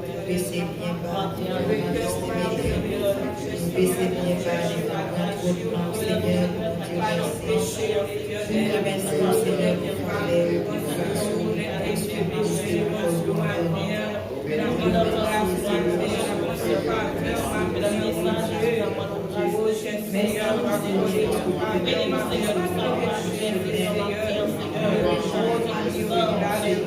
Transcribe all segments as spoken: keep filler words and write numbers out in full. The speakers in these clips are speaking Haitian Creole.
nou, nou pese byen ba nou, nou pese byen ba nou, nan non Senyè, nou di w mèsi. Nou remèsye w, Senyè, pou favè w, pou gras ou, pou misye, pou misye, pou misye. Pandan mwa de pa chanje, Senyè, pandan mwa de pa chanje, nou bezwen chanje lavi nou, Senyè. Pandan mwa de pa chanje, nou bezwen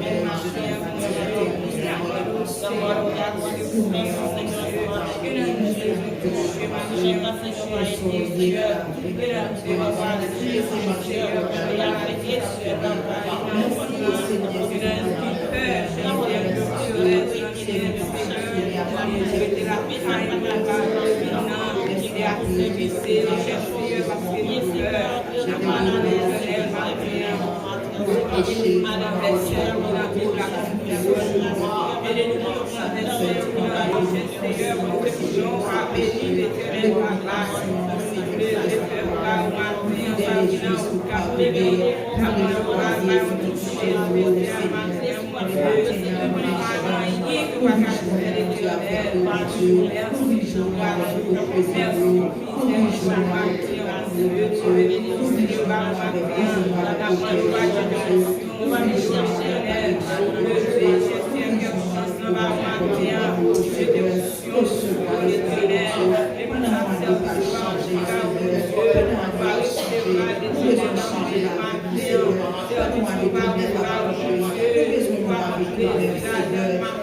yon lavi klè, Senyè.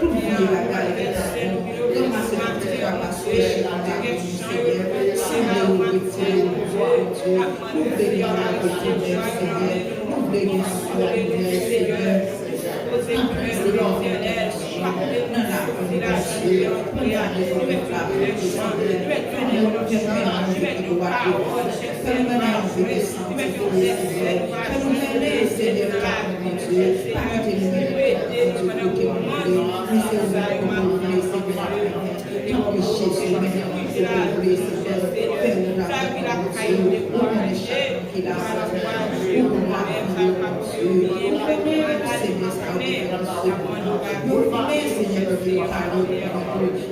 Tout vye bagay ki pa bon, ranmase tout ti krapas peche nan lavi nou, Senyè. Sanble nou, retire nou, Bondye. Nou vle gen lavi etènèl, Senyè. Nou vle gen sòl etènèl, Senyè. Anpil se yon fè nan lavi nou, Bondye. Pandan nou fè lavi nou, Senyè. Fè nou fè nou fè nou fè nou fè nou fè nou santifye, Senyè. Fè nou rele, Senyè, lavi nou, Bondye. Pa kite nou rele, Bondye, kote nou vle. Men se ou menm ki vle, Senyè. Tanpri, Jezi, men nou kote w vle, Senyè, fè yon travay pou nou, Bondye. Ou konnen chak moun ki la, Senyè. Ou konnen lavi yo, Bondye. Ou konnen, Senyè, sa w te fè nan semen nan. Ou konnen, Senyè, kote yo pale pou nou.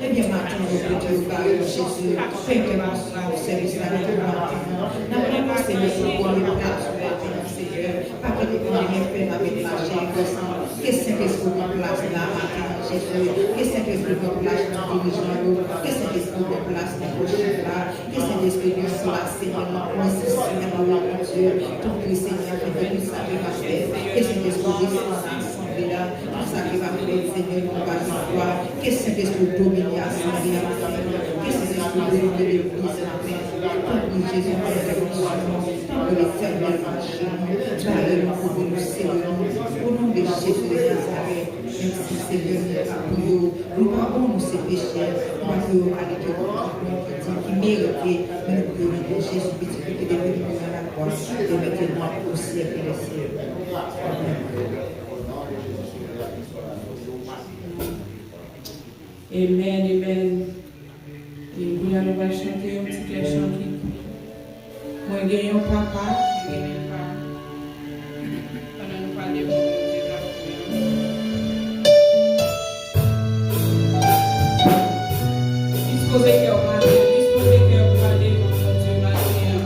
Ebyen, maten an, nou pote yo ba ou, Jezi. Fè entèvansyon nan sèvis la, nan maten an. N ap mande w, Senyè, pou premye plas sou lavi nou, Senyè. Pa kite anyen fè n avèk lache e kò sa. Ke Sentespri pran plas la maten an, Jezi. Ke Sentespri pran plas nan dirijan yo. Ke Sentespri pran plas nan pwochenn la. Ke Sentespri desann la, Senyè, nan kwen sisyen yo, Bondye. Tanpri, Senyè, fè ke tout sa ki pa fèt. Ke Sentespri desann nan asanble a. Tout sa ki pa fèt, Senyè, nou pa gen dwa. Ke Sentespri domine asanble a maten an. Ke Sentespri domine legliz maten an. Tanpri, Jezi, fè entèvansyon. Tanpri, Letènèl, mache nou. Bare nou, kouvri nou, sere nou. O non de Jezi de Nazarèt, menm si, Senyè, nou pa pou yo, nou pa bon, nou se pechè, nou pa pou yo ale kèlkonk moun ki di, ki merite, men nou pou yo rele Jezi, pitit ou ki te vini mouri a lakwa, e mete nou an pou syèk dè syèk. Amèn. Amen, amen. E kounye a nou va chante yon ti kè chan ki, Mwen gen yon papa ki renmen pa m. Pandan nou pale pou Bondye maten an. Dispoze kè w pale, dispoze kè w pale pou Bondye maten an.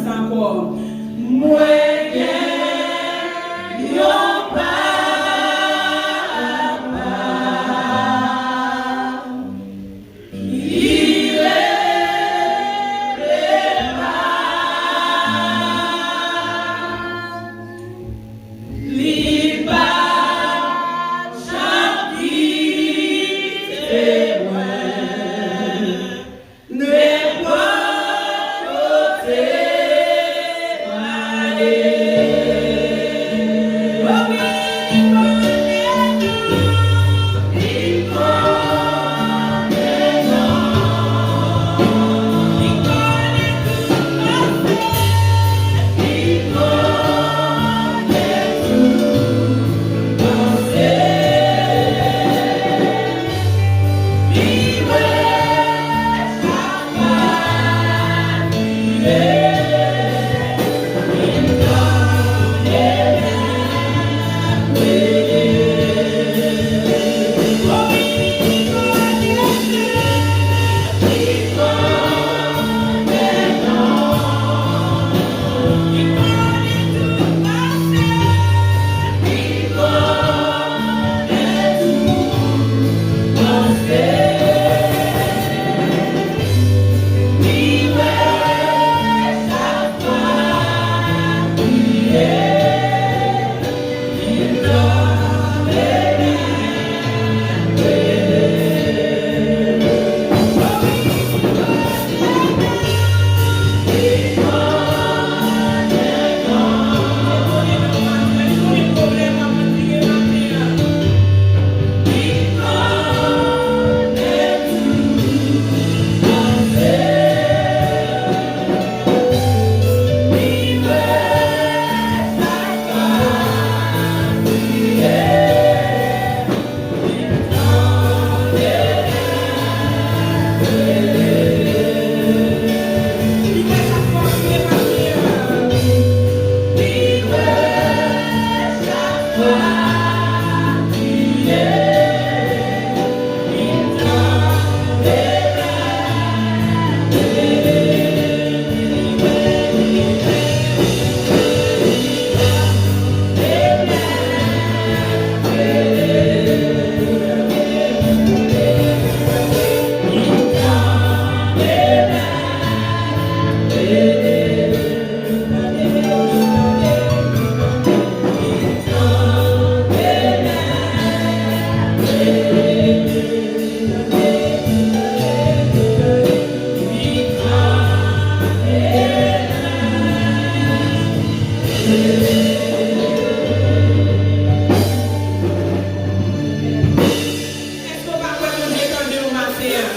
ankò. Mwen gen yon papa ki rele m. Li pa janm kite mwen. Nenpòt kote m ale. Oh wi, li konnen tout, li konnen non, li konnen tout pase, li konnen tout pase. Èske w pa kwè Bondye tande w maten an?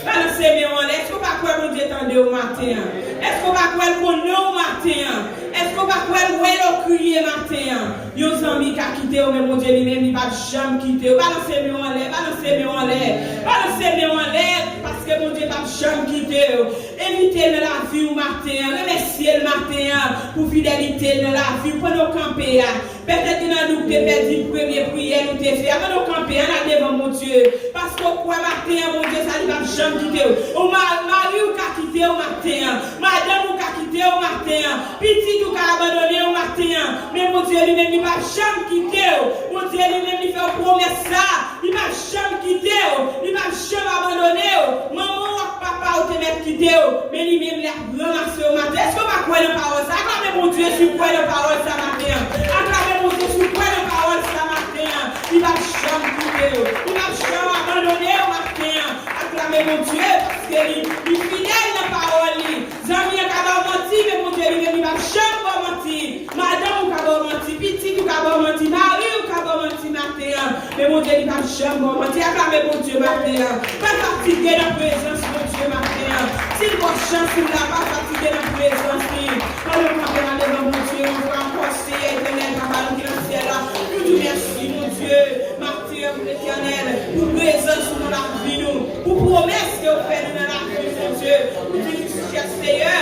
Balanse men w anlè. Èske w pa kwè Bondye tande w maten an? Èske w pa kwè l konnen w maten an? Èske w pa kwè l wè lè w kriye maten an? Yon zanmi ka kite w, men Bondye li menm, li p ap janm kite w. Balanse men w anlè, balanse men w anlè, balanse men w anlè, paske Bondye p ap janm kite w. Envite l nan lavi w maten an, remèsye l maten an pou fidelite l nan lavi w pandan w kanpe a. Petèt gen nan nou ki te pèdi premye priyè nou te fè a. Pandan w kanpe, ann al devan Bondye. Paske w kwè maten an, Bondye sa, li p ap janm kite w. Ou ma-, mari w ka kite w maten an. Madanm ou ka kite w maten an. Pitit ou ka abandone w maten an. Men Bondye li menm, li p ap janm kite w. Bondye li menm, li fè w pwomès sa. Li p ap janm kite w. Li p ap janm abandone w. Manman w ak papa w te mèt kite w. Men li menm, li ap ranmase w maten. Èske w pa kwè nan pawòl sa? Aklame Bondye si w kwè nan pawòl sa maten an. Aklame Bondye si w kwè nan pawòl sa maten an. Li p ap janm kite w. Li p ap janm abandone w maten an. Aklame Bondye paske li, li fidèl nan pawòl li. Zanmi an ka ba w manti, men Bondye li menm li p ap janm ba w manti. Madanm ou ka ba w manti, pitit ou ka ba w manti, mari ou ka ba w manti maten an. Men Bondye li p ap janm ba w manti. Aklame Bondye maten an. Pa fatige nan prezans Bondye maten an. Si l ba w chans ou la, pa fatige nan prezans li. Pandan w kanpe la devan Bondye, yon fwa ankò, Seyè Etènèl, Papa nou ki nan syèl la, nou di w mèsi, Bondye. Maten an, Letènèl, pou prezans ou nan lavi nou, pou pwomès ke w fè nou nan lavi nou, Bondye. Ou di nou, chè Seyè,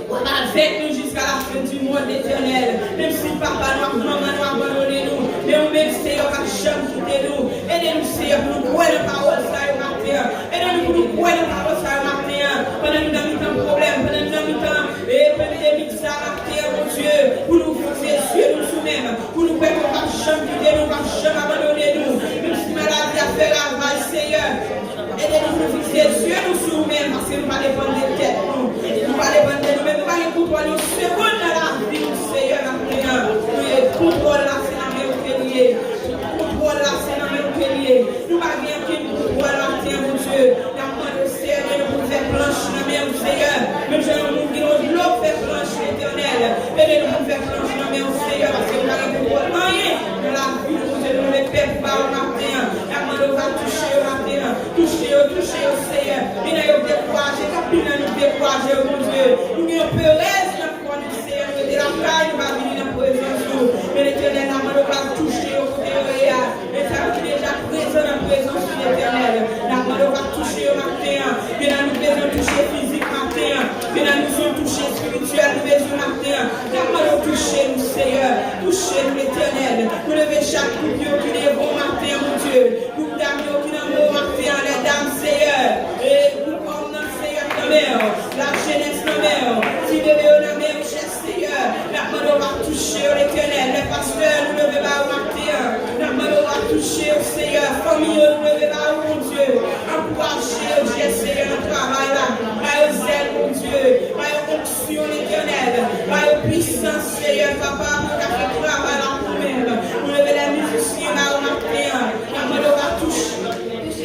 w ap avèk nou jiska lafen di mond, Letènèl. Menm si papa nou ak manman nou abandone nou, men ou menm, Seyè, w p ap janm kite nou. Ede nou, Seyè, pou nou kwè nan pawòl sa yo maten an. Ede nou pou nou kwè nan pawòl sa yo maten an. Pandan nou nan mitan pwoblèm, pandan nou nan mitan, e, pandan Maten an, Bondye, pou nou fikse zye nou sou menm, pou nou kwè ke w p ap janm kite nou, w p ap janm abandone nou. Menm si maladi a fè ravaj, Seyè, ede nou pou nou fikse zye nou sou ou menm, paske nou pa depann de tèt nou. Nou pa depann de nou menm, nou pa gen kontwòl yon segonn nan lavi nou, Seyè, maten an. Nou ye kontwòl la, se nan men w ke li ye. Kontwòl la, se nan men w ke li ye. Nou pa gen ankenn pouvwa maten an, Bondye. N ap mande w, Seyè, ede nou pou n fè planch nan men w, Seyè. Menm jan yon moun gen yon dlo k fè planch, Letènèl. Ede nou pou n fè planch nan men w, Seyè, paske nou pa gen kontwòl anyen nan lavi nou, Bondye. Nou leve pèp ou ba ou maten an. N ap mande w va touche yo maten an. Touche yo, touche yo, Seyè. Gen nan yo dekouraje, gen anpil nan nou dekouraje yo, Bondye. Nou gen yon perèz nan kò nou, Seyè, nou rete lakay, nou pa vini nan prezans ou. Men Letènèl, n ap mande w va touche yo kote yo ye a. Men sa yo ki deja prezan nan prezans ou, Letènèl. N ap mande w va touche yo maten an. Gen nan nou bezwen touche fizik maten an. Gen nan nou bezwen touche espirityèl, nou bezwen maten an. N ap mande w touche nou, Seyè. Touche nou, Letènèl. Nou leve chak koup yo ki devan w maten an, Bondye. Group dam yo ki nan men w maten an, lèdam, Seyè. E group òm nan, Seyè, nan men w. Lajenès nan men w. Ti bebe yo nan men w, chè Seyè. N ap mande w va touche yo, Letènèl. Lè pastè, nou leve ba yo maten an. N ap mande w va touche yo, Seyè. Fanmi yo, nou leve ba yo, Bondye. Ankouraje yo, Jè, Seyè, nan travay la. Ba yo zèl, Bondye. Ba yo onksyon, Letènèl. Ba yo pwisans, Seyè, papa, pou yo ka fè travay la pou ou menm. Nou leve lè mizisyen ba yo maten an. N ap mande w va touche.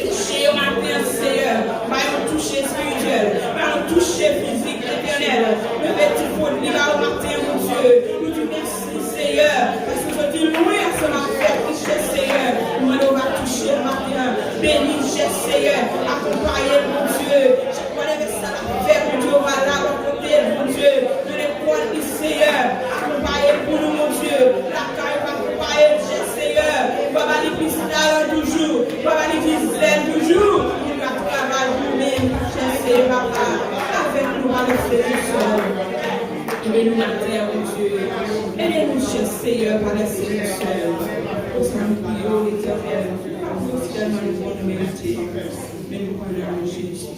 Touche yo maten an, Seyè. Ba yo touche espirityèl. Ba yo touche fizik, Letènèl. Leve ti fòt li ba yo maten an, Bondye. Nou di mèsi, Seyè, paske w soti lwen ansanm ak pèp li, chè Seyè. Nou mande w va touche l maten an. Beni l, chè Seyè. Akonpaye l, Bondye. Whatever sa l ap fè, Bondye, w va la bò kote l, Bondye. Nan lekòl li, Seyè, akonpaye l pou nou, Bondye. Lakay ou, akonpaye l, chè Seyè. W a ba li plis talan toujou. W a ba li plis zèl toujou. Pou l ka travay pou ou menm, chè Seyè, papa. Avèk nou, pa lèse nou sèl. Ede nou maten an, Bondye. Ede nou, chè Seyè, pa lèse nou sèl. Konsa nou priye w, Letènèl. Pa pou nou sèlman nou konn merite, men nou konnen w, Jezi.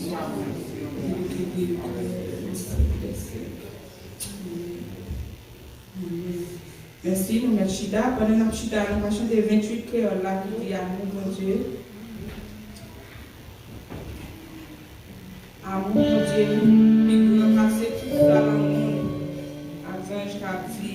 Mèsi, nou mèt chita. Pandan n ap chita, nou va chante venntuit kreyòl la ki di Amour Bondye. Amour Bondye pi gran pase tout flalan monn ak zanj k ap di.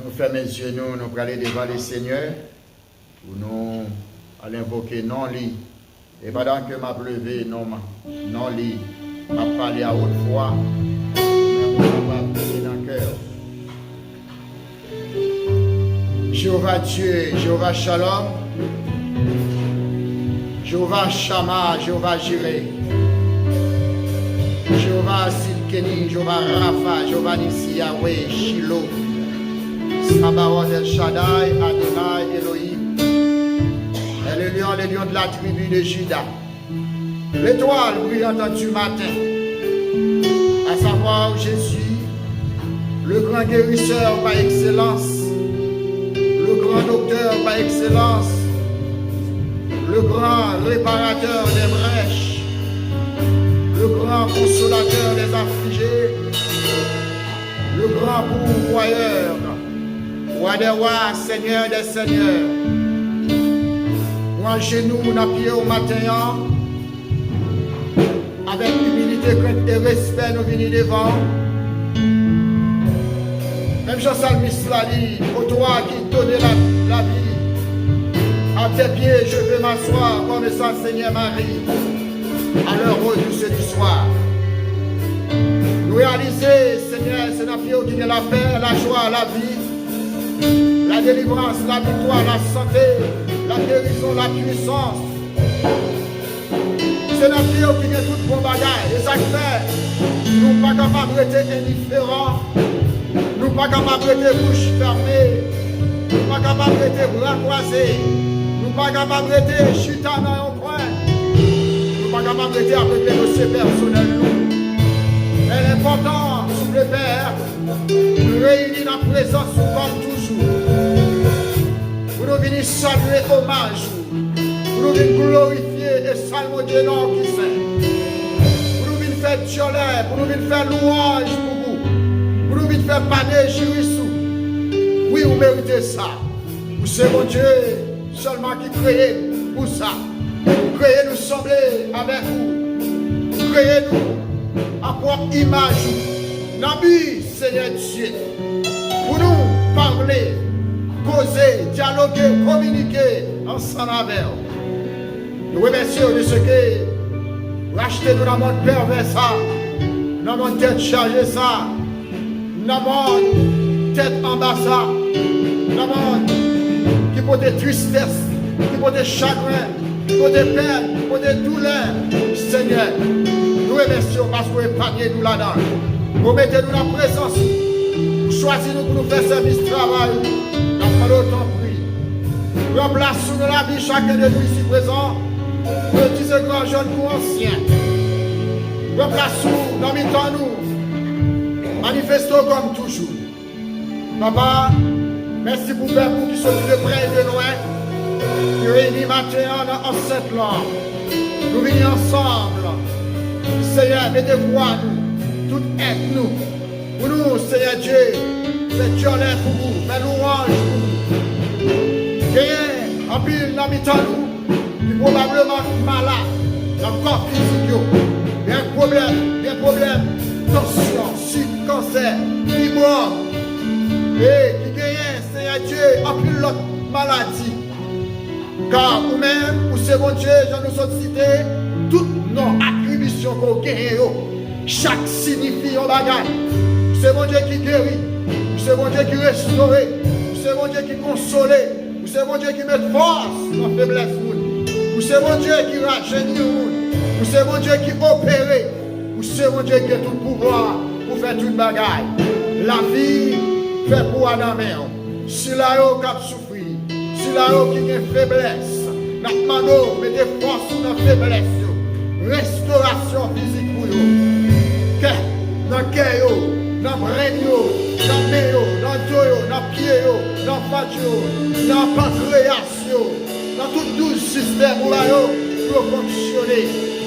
Nou fèmen zye nou, nou prale devan Lesenyè pou nou al envoke non li. E pandan ke m ap leve non, non li, m ap pale a wot vwa, men pou nou pa priye nan kè w. Jewova Dye, Jewova Shalom, Jewova Shama, Jewova Jire, Jewova Sidkeni, Jewova Rafa, Jewova Nisi, Yahweh, Shilo, Sabaoth, El Shaddai, Adonai, Elohim, est le lion, le lion de la tribu de Juda. L'étoile brillante du matin, à savoir Jésus, le grand guérisseur par excellence, le grand docteur par excellence, le grand réparateur des brèches, le grand consolateur des affligés, le grand pourvoyeur, Roi des rois, Seigneur des seigneurs. Nou ajenou nan pye w maten an, avèk imilite, krent e respè, nou vini devan w. Menm jan salmis la di, ô toi qui donnes la, la vie, à tes pieds je veux m'asseoir, comme ça, Seigneur Marie, à l'heure douce du soir. Nou reyalize, Senyè, se nan pye w ki gen lapè, lajwa, lavi, ladelivrans, laviktwa, lasante, lagerizon, lapwisans. Se nan pye w ki gen tout bon bagay. E sa k fè nou pa kapab rete endiferan. Nou pa kapab rete bouch fèmen. Nou pa kapab rete bra kwaze. Nou pa kapab rete chita nan yon kwen. Nou pa kapab rete avèk dosye pèsonèl nou. Men l enpòtan, souple Pè, nou reyini nan prezans ou kòm toujou. Pou nou vini salye omaj ou. Pou nou vin glorifye e salmodye non w ki sen. Pou nou vin fè dyòlè, pou nou vin fè lwanj pou ou. Pou nou vin fè panejiyis ou. Wi, ou merite sa. Ou se Bondye sèlman ki kreye nou pou sa. Ou kreye nou sanble avèk ou. Ou kreye nou a pwòp imaj ou. Nan bi, Senyè Dye, pou nou pale, koze, dyaloge, kominike ansanm avè w. Nou remèsye w de se ke ou rachte nou nan mond pèvè sa, nan mond tèt chaje sa, nan mond tèt anba sa, nan mond ki pote tristès, ki pote chagren, ki pote pèn, ki pote doulè. Senyè, nou remèsye w paske w epanye nou ladan l. Ou mete nou nan prezans ou. Ou chwazi nou pou nou fè sèvis travay ou. N ap mande w, tanpri, pran plas ou nan lavi chaken de nou isi prezan, peti se gran jèn kou ansyen. Pran plas ou nan mitan nou. Manifeste w kòm toujou. Papa, mèsi pou pèp ou ki soti de prè e de lwen, ki reyini maten an nan ansent lan. Nou vini ansanm. Senyè, mete vwa nou, tout èt nou, pou nou, Senyè Dye, fè dyòlè pou ou, fè lwanj pou ou. Genyen anpil nan mitan nou ki pwobableman malad nan kò fizik yo. Gen pwoblèm, gen pwoblèm tansyon, sik, kansè, fibwòm, e ki genyen, Senyè Dye, anpil lòt maladi. Ka ou menm, ou se Bondye, jan nou sot site, tout non, atribisyon ke w genyen yo, chak siyifi yon bagay. Ou se Bondye ki geri, ou se Bondye ki restore, ou se Bondye ki konsole, ou se Bondye ki met fòs nan feblès moun, ou se Bondye ki rajeni moun, ou se Bondye ki opere, ou se Bondye ki gen tout pouvwa pou fè tout bagay. Lavi fè pou a nan men w. Sila yo k ap soufri, sila yo ki gen feblès, n ap mande w mete fòs ou nan feblès yo, restorasyon fizik pou yo. Kè, nan kè yo, nan brenn yo, nan men yo, nan do yo, nan pye yo, nan vant yo, nan pankreyas yo, nan tout douz sistèm ou ba yo pou yo fonksyone.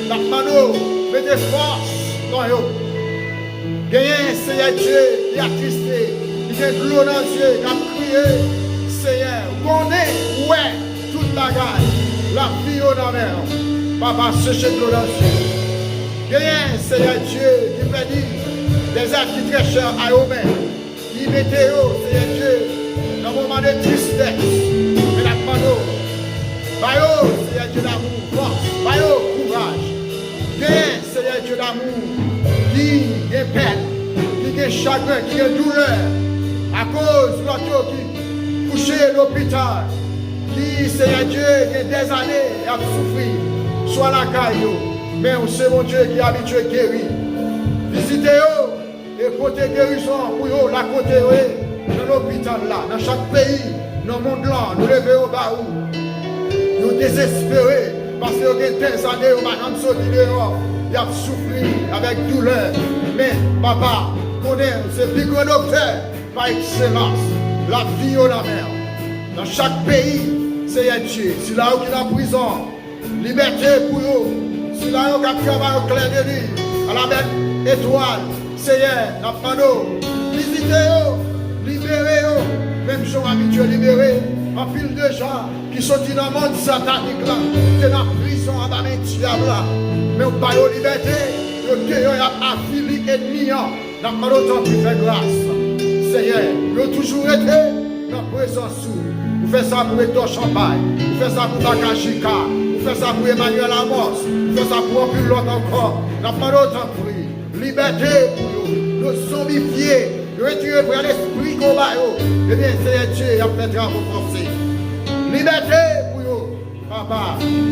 N ap mande w mete fòs nan yo. Genyen, Senyè Dye, ki atriste, ki gen dlo nan zye, k ap kriye. Senyè, ou konnen, ou wè tout bagay, lavi yo nan men w. Papa, seche dlo nan zye. Genyen, Senyè Dye, ki pèdi dèzè ki trè chè a yo men, ki mete yo, Senyè Dye, Moman de tristès, men n ap mande w, ba yo, Seyè Dye damou, fòs, ba yo kouraj. Gen Seyè Dye damou ki gen pèn, ki gen chagren, ki gen doulè, akoz lòt yo ki kouche lopital, ki, Seyè Dye, gen dèzane y ap soufri, swa lakay yo, men ou se Bondye ki abitye geri. Vizite yo, e pote gerizon pou yo la kote yo ye, nan lopital la, nan chak peyi, nan mond lan, nou leve yo ba ou. Yo dezespere, paske yo gen dèzane yo pa janm soti deyò, y ap soufri avèk doulè. Men, Papa, konnen se pi gran doktè pa ekselans, lavi yo nan men w. Nan chak peyi, Seyè Dye, sila yo ki nan prizon, libète pou yo. Sila yo k ap travay o klè de li, a la bèl etwal, Seyè, n ap mande w, vizite yo, libere yo. Menm jan w abitye libere anpil de jan ki soti nan mond satanik la, ki te nan prizon anba men dyab la. Men w ba yo libète, yo deyò, y ap avili ènmi an. N ap mande w tanpri fè gras. Seyè, yo toujou rete nan prezans ou. Ou fè sa pou Hector Champagne, ou fè sa pou Baka Chika, ou fè sa pou Emmanuel Amos, ou fè sa pou anpil lòt ankò. N ap mande w tanpri, libète pou yo. Yo zonbifye, yo retire vrè lespri ke w ba yo. Ebyen, Seyè Dye, y ap fè travo fòse. Libète pou yo. Papa,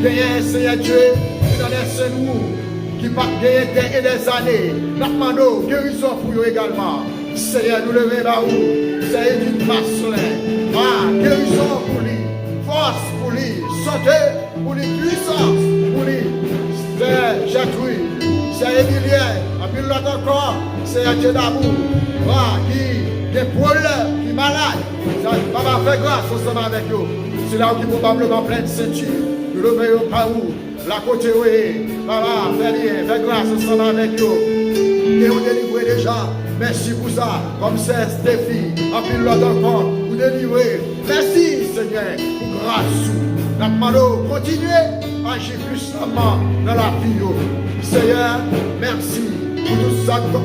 genyen Seyè Dye ki nan dèsen nou, ki p ap genyen dènye dèzane. N ap mande w gerizon pou yo egalman. Seyè, nou leve ba ou Sè Edith Marcelin. A, gerizon pou li, fòs pou li, sante pou li, pwisans pou li. Sè Gertrude, Sè Emilien, anpil lòt ankò, Seyè Dye damou, a, ki gen pwoblèm, ki malad. Sa, Papa, fè gras ansanm avèk yo. Sila yo ki pwobableman plen senti, nou leve yo ba ou, la kote yo ye. Papa, fè byen, fè gras ansanm avèk yo. Gen yon delivre deja. Mèsi pou sa. Kòm sè Steffi, anpil lòt ankò, ou delivre. Mèsi, Senyè, pou gras ou. N ap mande w kontinye aji pwisaman nan lavi yo. Seyè, mèsi pou tout sa k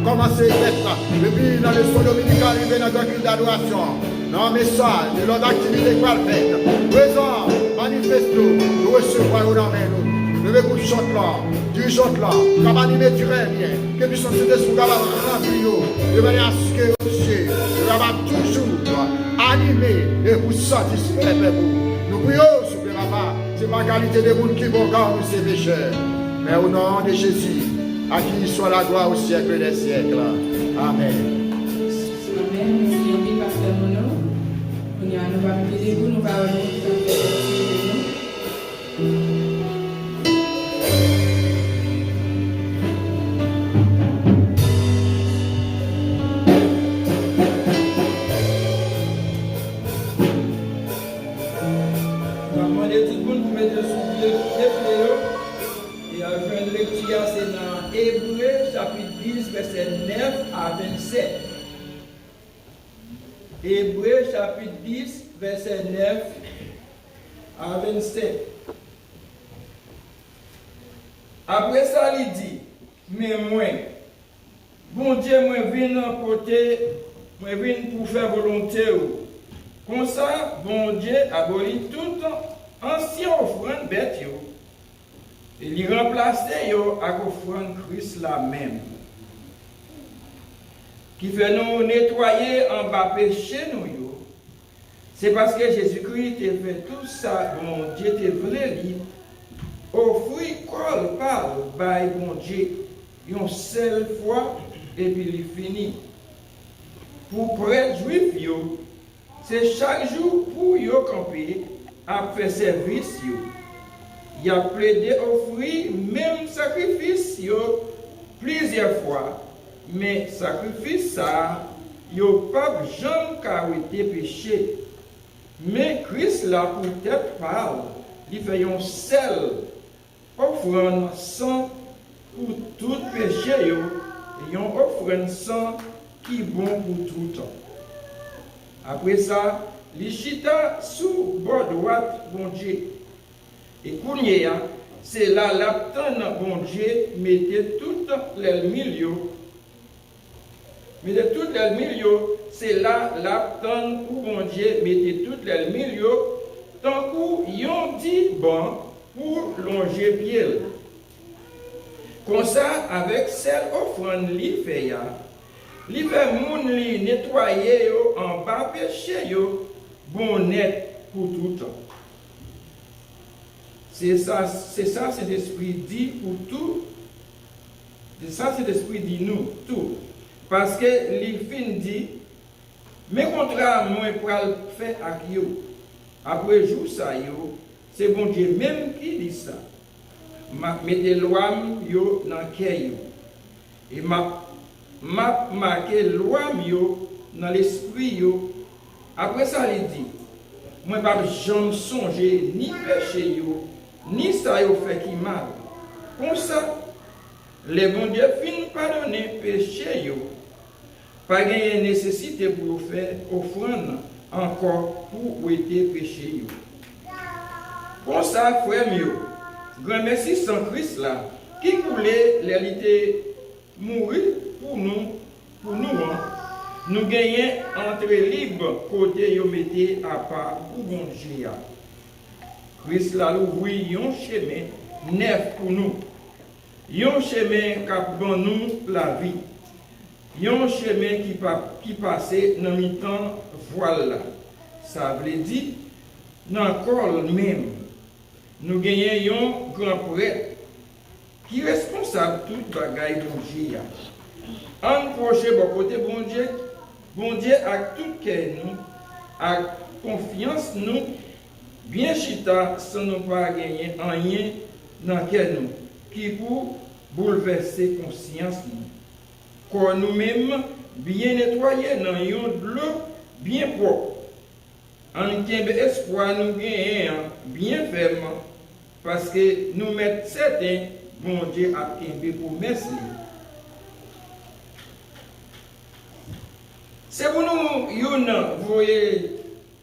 kòmanse fèt la. Depi nan leson dominikal rive nan gran kilt dadorasyon, nan mesaj e lòt aktivite k pral fèt. Prezan, manifeste w, nou resevwa yo nan men nou. Leve gwoup chant lan, dirijant lan, k ap anime trè byen. Ke pwisans Sentespri w kapab ranpli yo, de manyè aske yo, Dye, yo kapab toujou anime e pou satisfè pèp ou. Nou priye w, souple, Papa, se pa kalite de moun ki bon, kar nou se pechè. Men o non de Jezi, à qui soit la gloire au siècle des siècles. Amèn. Amèn. Mèsi anpil, Pastè Mono. Kounye a, nou va mete debout, nou va wè moun ki va fè lèkti pou nou. M ap mande tout moun pou mete sou pye, de pye yo. E al jwenn lekti a, se nan Ebre, chapit dis, vèsè nèf a vennsèt. Ebre, chapit dis, vèsè nèf a vennsèt. Apre sa, li di, Men mwen, Bondye, mwen vin pote, mwen vin pou fè volonte w. Konsa, Bondye aboli tout ansyen ofrann bèt yo, e li ranplase yo ak ofrann Kris la menm, ki fè nou netwaye anba peche nou yo. Se paske Jezikri te fè tout sa Bondye te vle li, ofri kò l pa l bay Bondye yon sèl fwa, epi li fini. Pou prèt jwif yo, se chak jou pou yo kanpe ap fè sèvis yo. Y ap plede ofri menm sakrifis yo plizyè fwa, men sakrifis sa yo p ap janm ka wete peche. Men Kris la, pou tèt pa l, li fè yon sèl ofrann san pou tout peche yo, yon ofrann san ki bon pou toutan. Apre sa, li chita sou bò dwat Bondye. E kounye a, se la l ap tann Bondye mete tout lènmi l yo, mete tout lènmi l yo se la l ap tann pou Bondye mete tout lènmi l yo tankou yon diban pou lonje pye l. Konsa, avèk sèl ofrann li fè a, li fè moun li netwaye yo anba peche yo bon nèt pou toutan. Se sa, se sa Sentespri di pou tou, se sa Sentespri di nou tou, paske li fin di, men kontra mwen pral fè ak yo. Apre jou sa yo, se Bondye menm ki di sa, m ap mete lwa m yo nan kè yo, e m ap, m ap make lwa m yo nan lespri yo. Apre sa, li di, mwen p ap janm sonje ni peche yo, ni sa yo fè ki mal. Konsa, lè Bondye fin padone peche yo, pa genyen nesesite pou yo fè ofrann ankò pou wete peche yo. Konsa, frè m yo, granmèsi san Kris la ki koule lè li te mouri pou nou, pou nou an, nou genyen antre lib kote yo mete apa pou Bondye a. Kris la louvri yon chemen nèf pou nou, yon chemen k ap ban nou lavi, yon chemen ki pa, ki pase nan mitan vwal la, sa vle di nan kò l menm. Nou genyen yon gran prèt ki responsab tout bagay Bondye a. Ann pwoche bò kote Bondye, Bondye ak tout kè nou, ak konfyans nou, byen chita san nou pa genyen anyen nan kè nou ki pou boulvèse konsyans nou. Kò nou menm byen netwaye nan yon dlo byen pwòp. Ann kenbe espwa nou genyen an byen fèm, paske nou mèt sèten Bondye ap kenbe pwomès li. Se pou nou youn voye,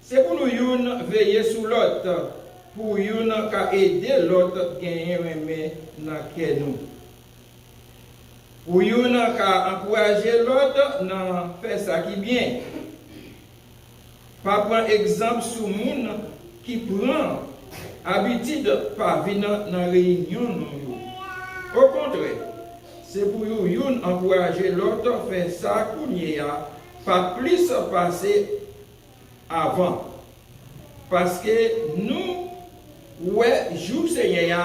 se pou nou youn veye sou lòt, pou youn ka ede lòt genyen renmen nan kè nou. Pou youn ka ankouraje lòt nan fè sa ki byen. Pa pran egzanp sou moun ki pran abitid pa vin nan reyinyon nou yo. Okontrè, se pou yo youn ankouraje lòt fè sa kounye a, pa plis pase avan, paske nou wè jou Senyè a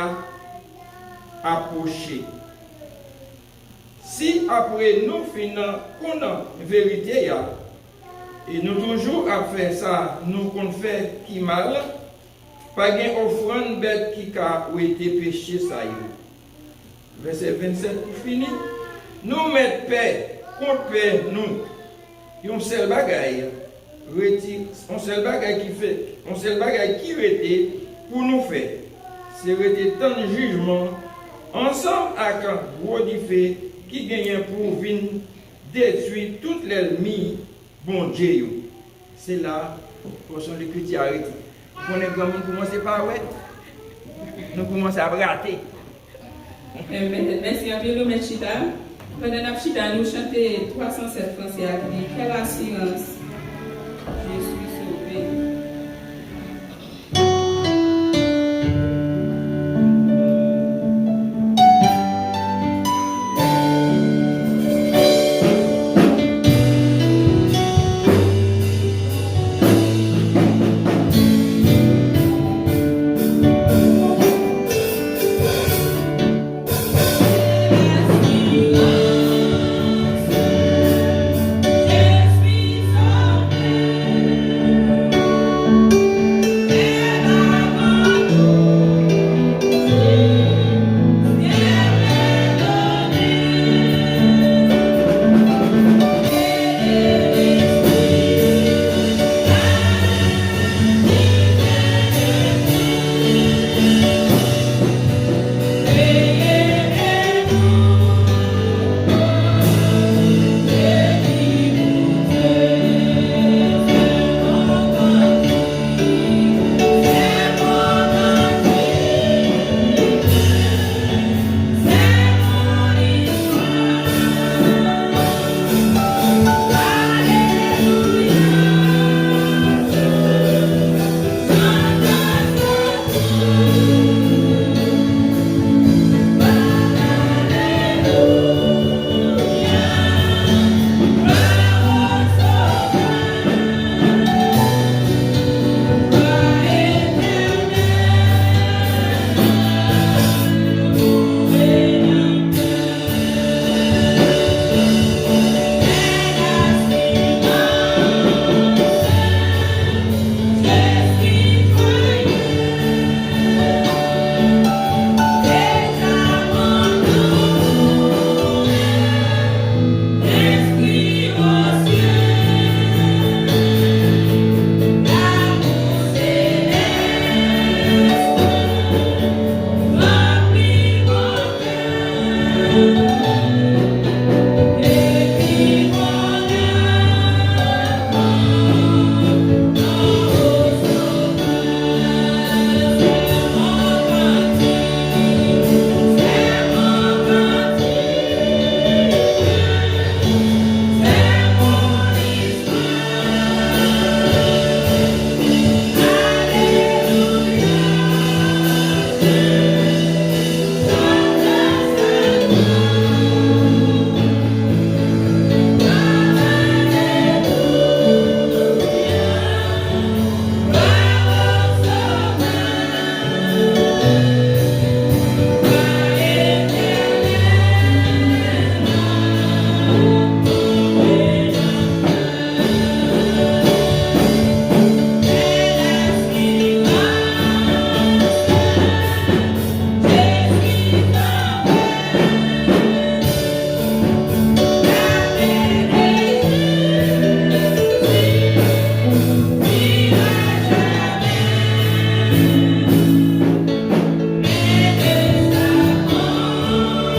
apwoche. Si apre nou fin konn verite a, e nou toujou ap fè sa nou konn fè ki mal, pa gen ofrann bèt ki ka wete peche sa yo. Vèsè vennsenk pou fini. Nou mèt pè kont pè nou. Yon sèl bagay reti, yon sèl bagay ki fè, yon sèl bagay ki rete pou nou fè, se rete tann jijman ansanm ak gwo dife ki genyen pou vin detwi tout lènmi Bondye yo. Se la pòsyon lekriti a rete. Ou konnen granmoun kòmanse pa wè, nou kòmanse ap rate. Amen. Mèsi anpil, nou mèt chita. Pandan n ap chita, nou chante twa san sèt franse a ki di, Quelle assurance, je suis sauvé.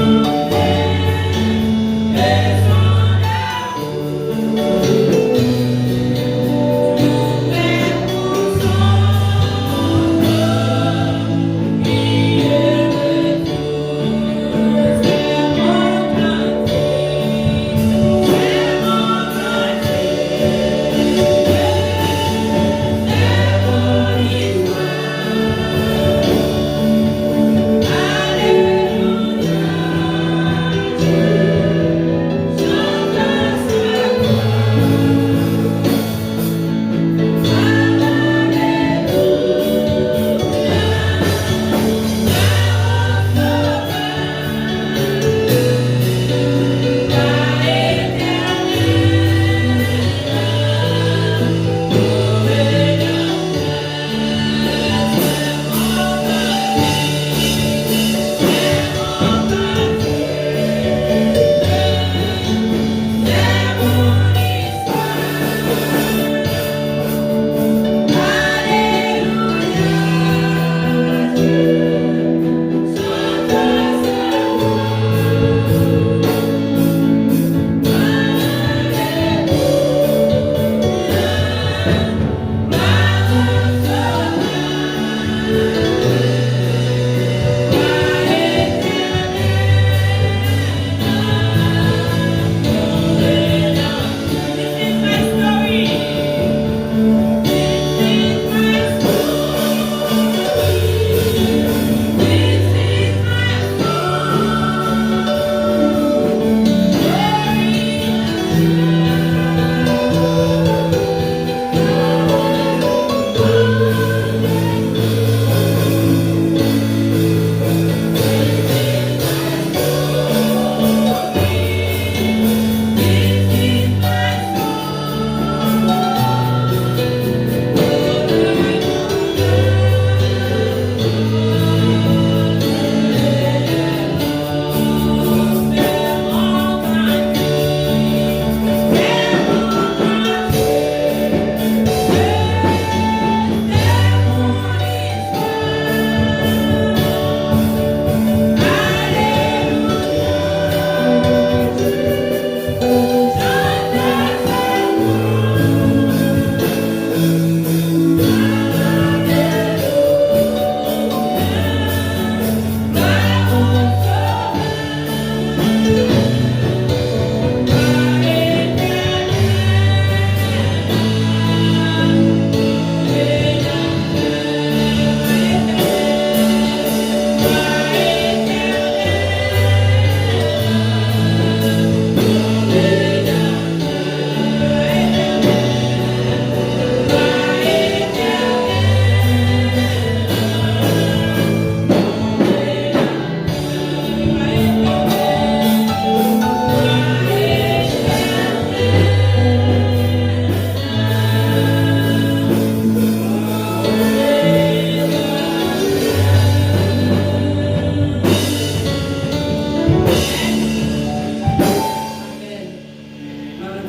Amen. Amen.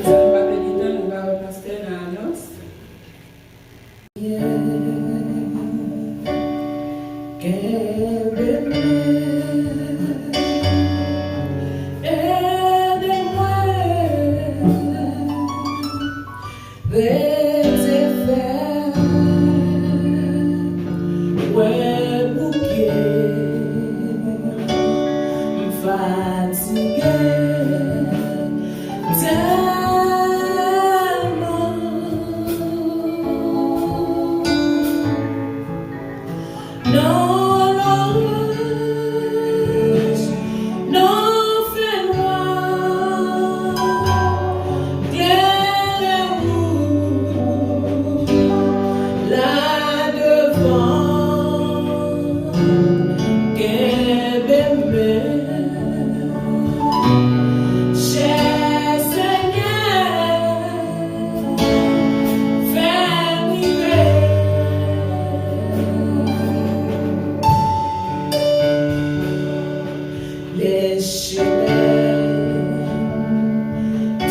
San pa pèdi tan, nou va wè pastè nan anons. Kenbe m, ede mwen, rete fèm, mwen bouke, m fatige. Tèlman nan loraj, nan fènwa, klere wout la devan, kenbe m byen. Chè Senyè, fè m rive. Lè chemen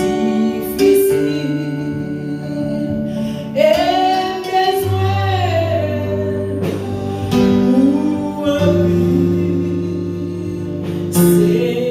difisil e m bezwen ou anpil, Senyè.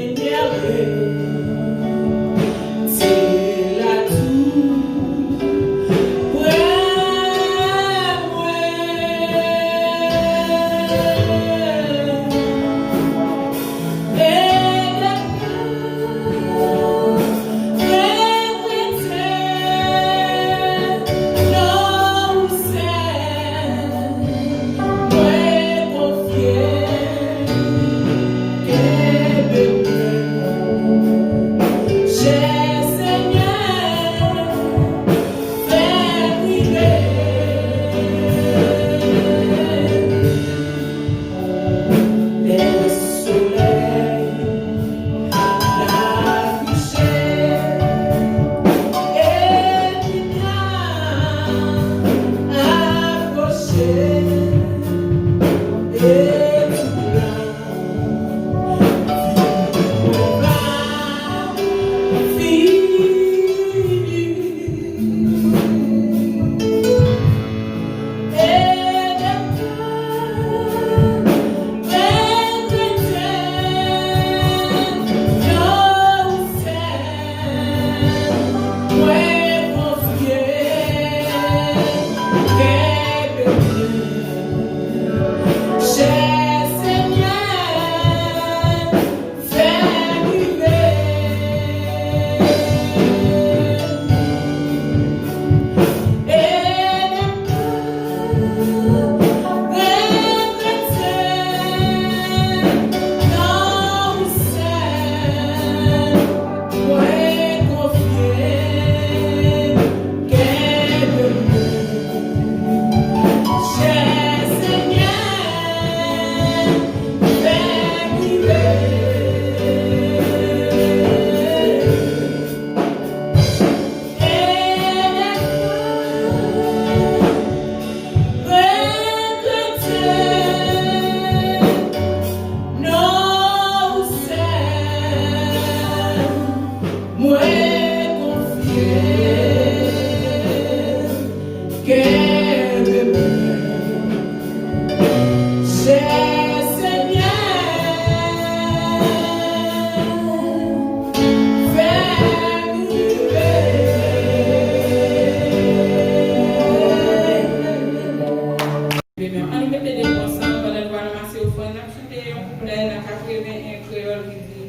Kreyòl ki di,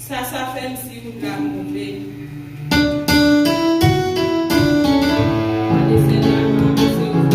sa sa fè m si wout la move. Gade sèl la, mwen se ou.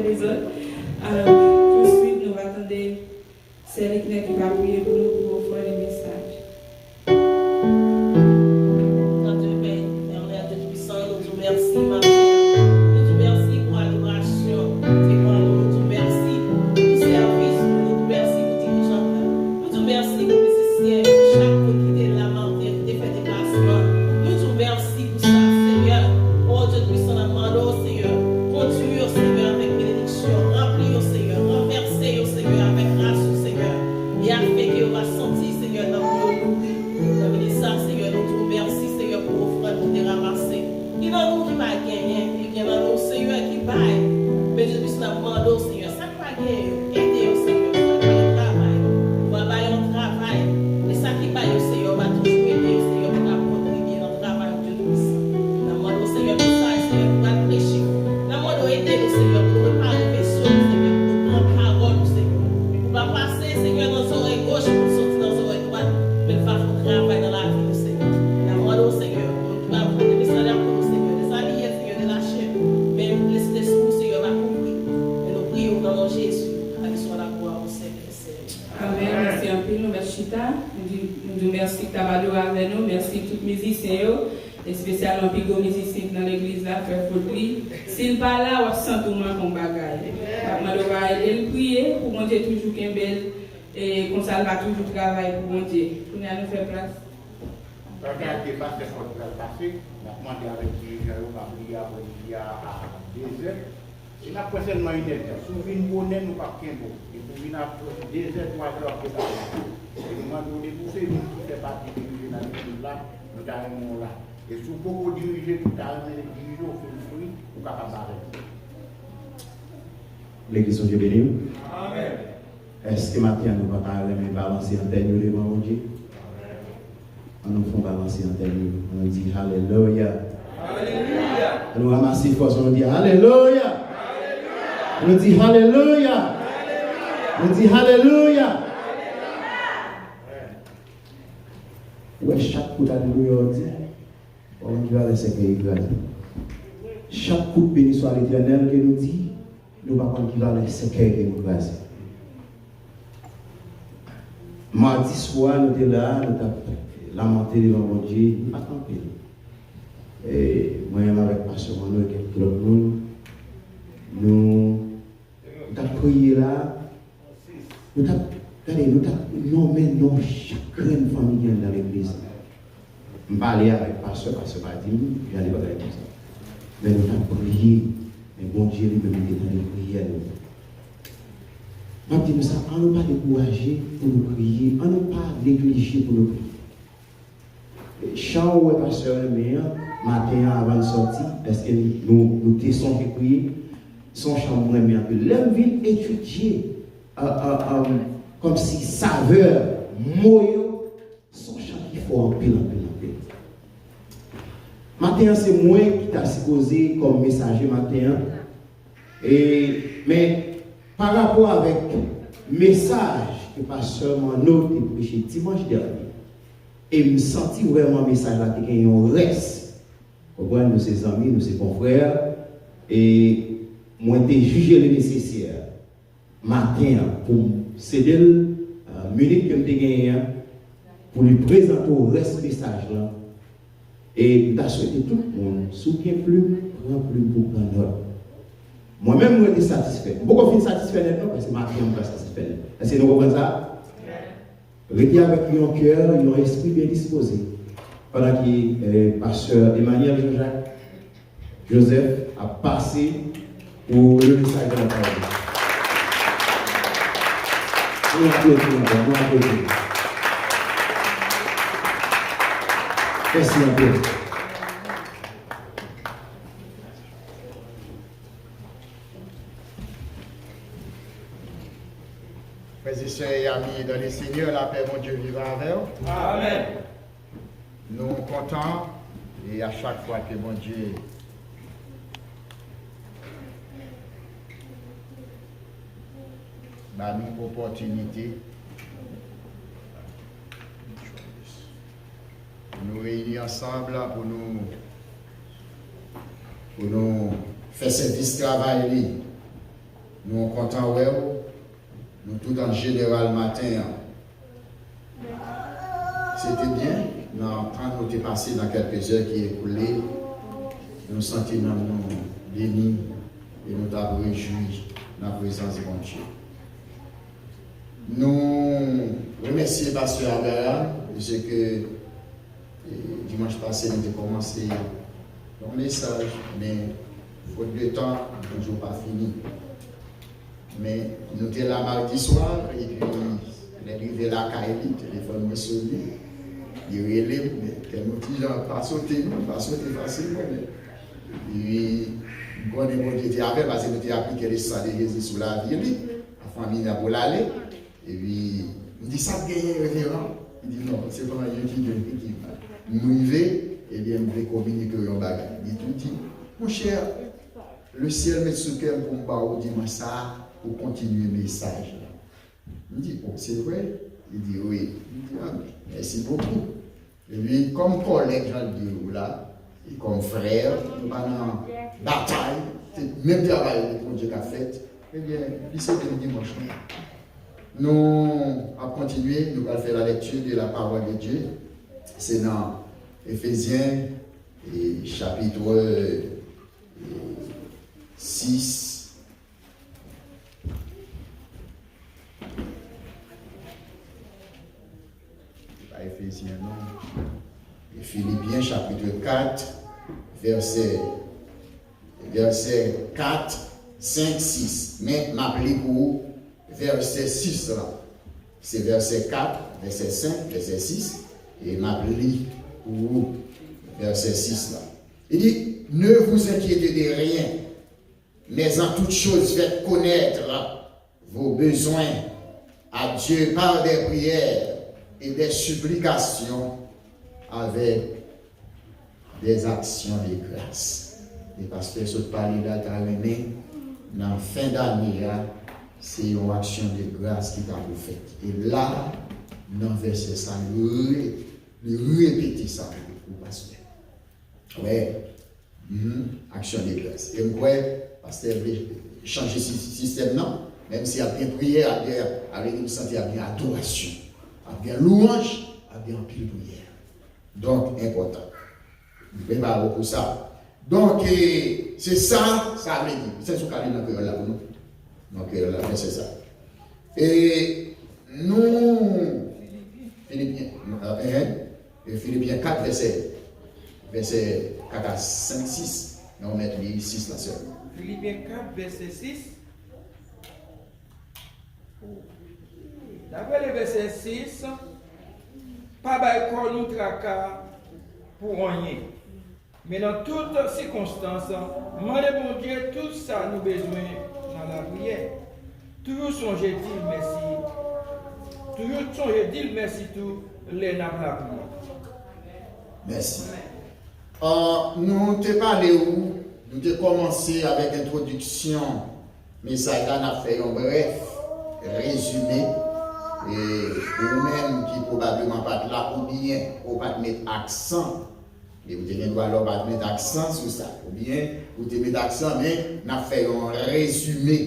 Lezòt. Alò, touswit, nou va tande Sè Liknè ki va priye pou nou, pou ofrann e mesaj. Nan de men, Etènèl Dye Toupisan, nou di w mèsi maten an. Nou di w mèsi pou adorasyon ou te ban nou. Nou di w mèsi pou sèvis ou. Nou di w mèsi pou dirijan nou. Nou di w mèsi pou mizisyen, pou chak moun ki te la maten, ki te fè deplasman. Nou di w mèsi pou sa, Senyè. O Dye Toupisan, n ap mande w, Senyè, kondui yo, Senyè, avèk benediksyon. Ranpli yo, Senyè. Ranvèse yo, Senyè, avèk gras ou, Senyè. E afenke yo va santi, Senyè, tankou yo nouri. Nan minit sa, Senyè, nou di w mèsi, Senyè, pou ofrann nou te ranmase. Gen nan nou ki pa genyen, e gen nan nou, Senyè, ki bay. Men Dye Toupisan, n ap mande w, Senyè, sa k pa gen yo, ede yo, Senyè, sa k pa gen travay, ou va ba yo yon travay. E sa ki bay yo, Senyè, ou va toujou ede yo, Senyè, pou ta kontribye nan travay ou, Dye Toupisan. N ap mande w, Senyè, mesaj, Senyè, ki pral preche. N ap mande w ede nou, Senyè, pou nou repare vesyo nou, Senyè, pou nou pran pawòl ou, Senyè. Pou pa pase, Senyè, nan zòrèy goch, pou l soti nan zòrèy dwat, men l va fè yon travay nan lavi nou, Senyè. N ap mande w, Senyè, pou nou ki va pote mesaj la pou nou, Senyè, dezabiye, Senyè, delache, men lespri w, Senyè, va kouvri. Men nou priye w nan non Jezi, a li swa laglwa o Senyè. Amèn. Mèsi anpil. Nou mèt chita. Nou di, nou di w mèsi k t ap adore avè nou. Mèsi tout mizisyen yo, espesyalman pi gwo mizisyen k nan legliz la, frè Fodly. Si l pa la, w ap santi w manke yon bagay. N ap mande w va ede l priye pou Bondye toujou kenbe l, e konsa l va toujou travay pou Bondye. Kounye a nou fè plas. Travay ke pastè Fodly pral pase, n ap mande avèk dirijan yo, va priye apre midi a, a dezè. E n ap pran sèlman inèdtan. Si w vin bonè, nou p ap kenbe w. Depi w vin apre dezè, twazè, w ap gen bagay. E nou mande w depi w se moun ki fè pati dirije nan legliz la, nou ta renmen w la. E si w poko dirije, nou ta renmen dirije w, fè nou pri, ou kapab avèk nou. Legliz, Bondye beni w. Amèn. Èske maten an nou pa ta renmen balanse antèn yo devan Bondye? An nou fè yon balanse antèn yo. An nou di alelouya. Alelouya. An nou ranmase fòs, an nou di alelouya. Alelouya. An nou di alelouya. Alelouya. An nou di alelouya. Ou wè chak kout alelouya w di, ou konn ki valè sèkèy ki kraze. Chak kout beni swa Letènèl ke nou di, nou pa konn ki valè sèkèy ke nou kraze. Madi swa, nou te la, nou t ap lamante devan Bondye, nou pa t anpil. E mwen menm avèk pastè Manno e kèk lòt moun, nou, nou t ap priye la, nou t ap, gade, nou t ap nonmen non chak grenn fanmi ki anndan legliz la. M pale avèk pastè, pastè pa di m, gade bagay konsa. Men nou t ap priye, men Bondye li menm li te tande priyè nou. M ap di nou sa, an nou pa dekouraje pou nou priye, an nou pa neglije pou nou priye. Chan ou wè pastè renmen an, maten an avan n sòti, èske nou, nou te sonje priye? Se yon chan m renmen anpil. Lè m vin etidye, a, a, a, kòmsi savè mo yo, se yon chan ki fò anpil, anpil, anpil. Maten an, se mwen ki ta sipoze kòm mesaje maten an. E, men, pa rapò avèk mesaj ke pastè Manno te preche dimanch dènye, e m santi vrèman mesaj la te gen yon rès. Konprann, nou se zanmi, nou se konfrè, e mwen te jije li nesesè maten an pou m sede l, euh, minit ke m te genyen an, pou li prezante w rès mesaj lan. E m ta swete tout moun, si w gen plim, pran plim pou w pran nòt. Mwen menm, mwen te satisfè. M poko fin satisfè nèt non, paske maten an m pa satisfè nèt. Èske nou konprann sa? Rete avèk yon kè, yon espri byen dispoze. Pandan ke, eh, pastè Emmanuel Jean-Jacques Joseph ap pase pou le mesaj de la parole. Nou aplodi ankò, nou aplodi. Mèsi anpil. Frères et sœurs et amis dans le Seigneur, lapè Bondye viv avè w. Amèn. Nou kontan, e a chak fwa ke Bondye ba nou opòtinite, nou reyini ansanm pou nou, pou nou fè sèvis travay li. Nou kontan wè w. Nou tout an jeneral maten an. Se te byen, nan tan nou te pase, nan kèlke zè ki ekoule, nou santi nanm nou beni e nou t ap rejwi nan prezans Bondye. Nou remèsye pastè Abraham, paske, e, dimanch pase, nou te kòmanse yon mesaj, men, fot de tan, nou toujou pa fini. Men, nou te la madi swa, epi, lè n rive lakay li, telefòn mwen sone, li rele m, men, kè nou ti jan pa sote, non, pa sote fasilman, men. Epi, m konnen Bondye te avè l, paske nou te aplike le san de Jezi sou lavi li, a fanmi an pou l ale. Epi, m di, "Sa k genyen, reveran?" Li di, "Non, se pa anyen ki gen, ki mal." M rive, ebyen, m vle kominike w yon bagay. Li tou di, "Monchè, le syèl met sou kè m pou m ba w dimanch sa a pou kontinye mesaj la." M di, "O, se vre?" Li di, "Wi." M di, "A, mèsi bokou." Epi, kòm kòlèg, jan l di w la, e kòm frè, nou pa nan batay, se menm travay Bondye k ap fèt. Ebyen, li sete m dimanch lan. Nou ap kontinye, nou pral fè la lecture de la parole de Dieu. Se nan Efezyen, e, chapit, e, sis. Se pa Efezyen, non. E Filipyen, chapit kat, vèsè, vèsè kat, senk, sis. Men, m ap li pou ou vèsè sis la. Se vèsè kat, vèsè senk, vèsè sis. E m ap li pou ou vèsè sis la. Li di, "Ne vous inquiétez de rien, mais en toute chose faites connaître vos besoins à Dieu par des prières et des supplications avec des actions de grâce." E pastè sot pale la, ta renmen, nan fen dane a, se yon aksyon de gras ki ta pou fèt. E la, nan vèsè sa, li re-, li repete sa pou, pou pastè. Wè, mhm, aksyon de gras. E m kwè, pastè vle chanje si-, sistèm nan, menm si ap gen priyè, ap gen, ap gen, nou santi ap gen adorasyon, ap gen lwanj, ap gen anpil priyè. Donk, enpòtan. Nou prepare w pou sa. Donk, e, se sa, sa vle di. Se sou ka li nan kreyòl la pou nou. Nan kreyòl la, men se sa. E nou, Filipyen, e, e, e Filipyen kat, vèsè, vèsè kat a senk, sis. Men ou mèt li sis la sèlman. Filipyen kat, vèsè sis. Daprè le vèsè sis, pa bay kò nou traka pou anyen. Men nan tout sikonstans, mande Bondye tout sa nou bezwen nan lapriyè. Toujou sonje di l mèsi. Toujou sonje di l mèsi tou lè n ap lapriyè. Mèsi. Ah, nou te pale ou, nou te kòmanse avèk entwodiksyon mesaj la, n ap fè yon brèf rezime. E pou ou menm ki pwobableman pa t la oubyen ou pa t met aksan, e ou te gen dwa lè w pa t met aksan sou sa, oubyen ou te met aksan, men n ap fè yon rezime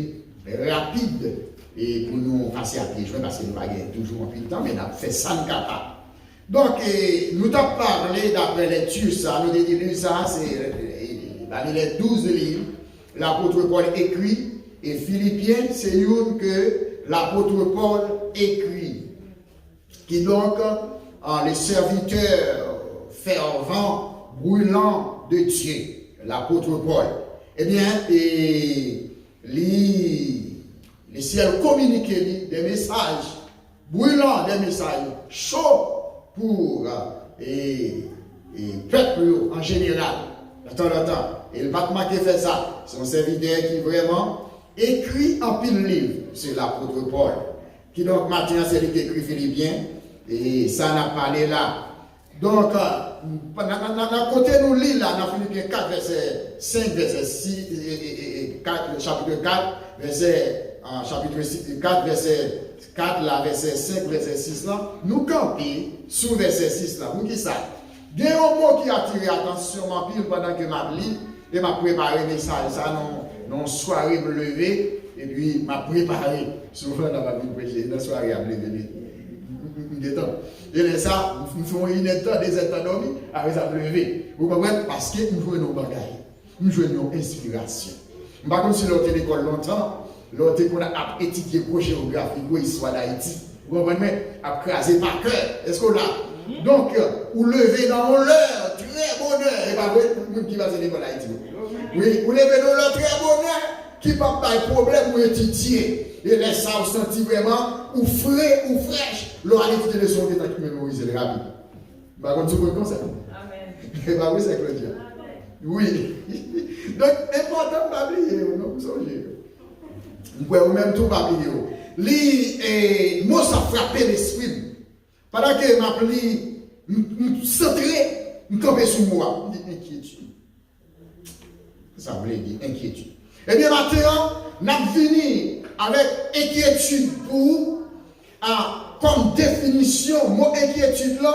rapid, e pou nou pase a pye jwenn, paske nou pa gen toujou anpil tan, men n ap fè sa n kapab. Donk, e, nou t ap pale daprè lekti sa, nou te di liv sa, se, e, e, pami lè douz liv lapot Pòl ekri, e Filipyen se youn ke lapot Pòl ekri. Kidonk, ah, le serviteur fervent, brûlant de Dieu, lapot Pòl. Ebyen, e, li, le syèl kominike li de mesaj brilan, de mesaj cho pou, e, e, pèp yo an jeneral, tanzantan. E l pa t manke fè sa. Se yon sèvitè ki vrèman ekri anpil liv, se lapot Pòl. Kidonk, maten an, se li ki ekri Filipyen, e sa n ap pale la. Donk, nan, nan, nan, nan kote nou li la, nan Filipyen kat, vèsè senk, vèsè sis, e, e, e, e, kat, chapit kat, vèsè, ah, chapit kat, vèsè kat la, vèsè senk, vèsè sis lan, nou kanpe sou vèsè sis la. Poukisa? Gen yon mo ki atire atansyon m anpil pandan ke m ap li e m ap prepare mesaj sa nan, Yon sware m leve, epi m ap prepare. Souvan, nan m ap vin preche, nan sware a m leve, m, m, m, m gentan. E lè sa, m fè yon inèdtan, dezèdtan dòmi, apre sa m leve. Ou konprann? Paske m jwenn yon bagay. M jwenn yon enspirasyon. M pa konn si lè w te lekòl lontan, lè w te konn ap etidye gwo jewografi, gwo istwa Dayiti. Ou konprann mwen? Ap kraze pa kè. Èske w la? Donk, ou leve nan yon lè trè bonè. E pa vre? Moun ki pase lekòl Ayiti yo. Wi, ou leve nan yon lè trè bonè ki p ap bay pwoblèm ou etidye. E lè sa, ou santi vrèman ou fre, ou frèch. Lè w al etidye leson, ou gentan memorize l rapid. M pa konn si w konn konsèy. Amen. E pa vre, sè Claudia? Amen. Wi. Donk, enpòtan m pa bliye yo, non, m sonje yo. M kwè ou menm tou pa bliye yo. Li, e, mo sa frape lespri m. Pandan ke m ap li, m, m santre, m kanpe sou mo a. M di enkyetid. Sa vle di enkyetid. Ebyen, maten an, n ap vini avèk enkyetid pou ou, a, kòm definisyon mo enkyetid la.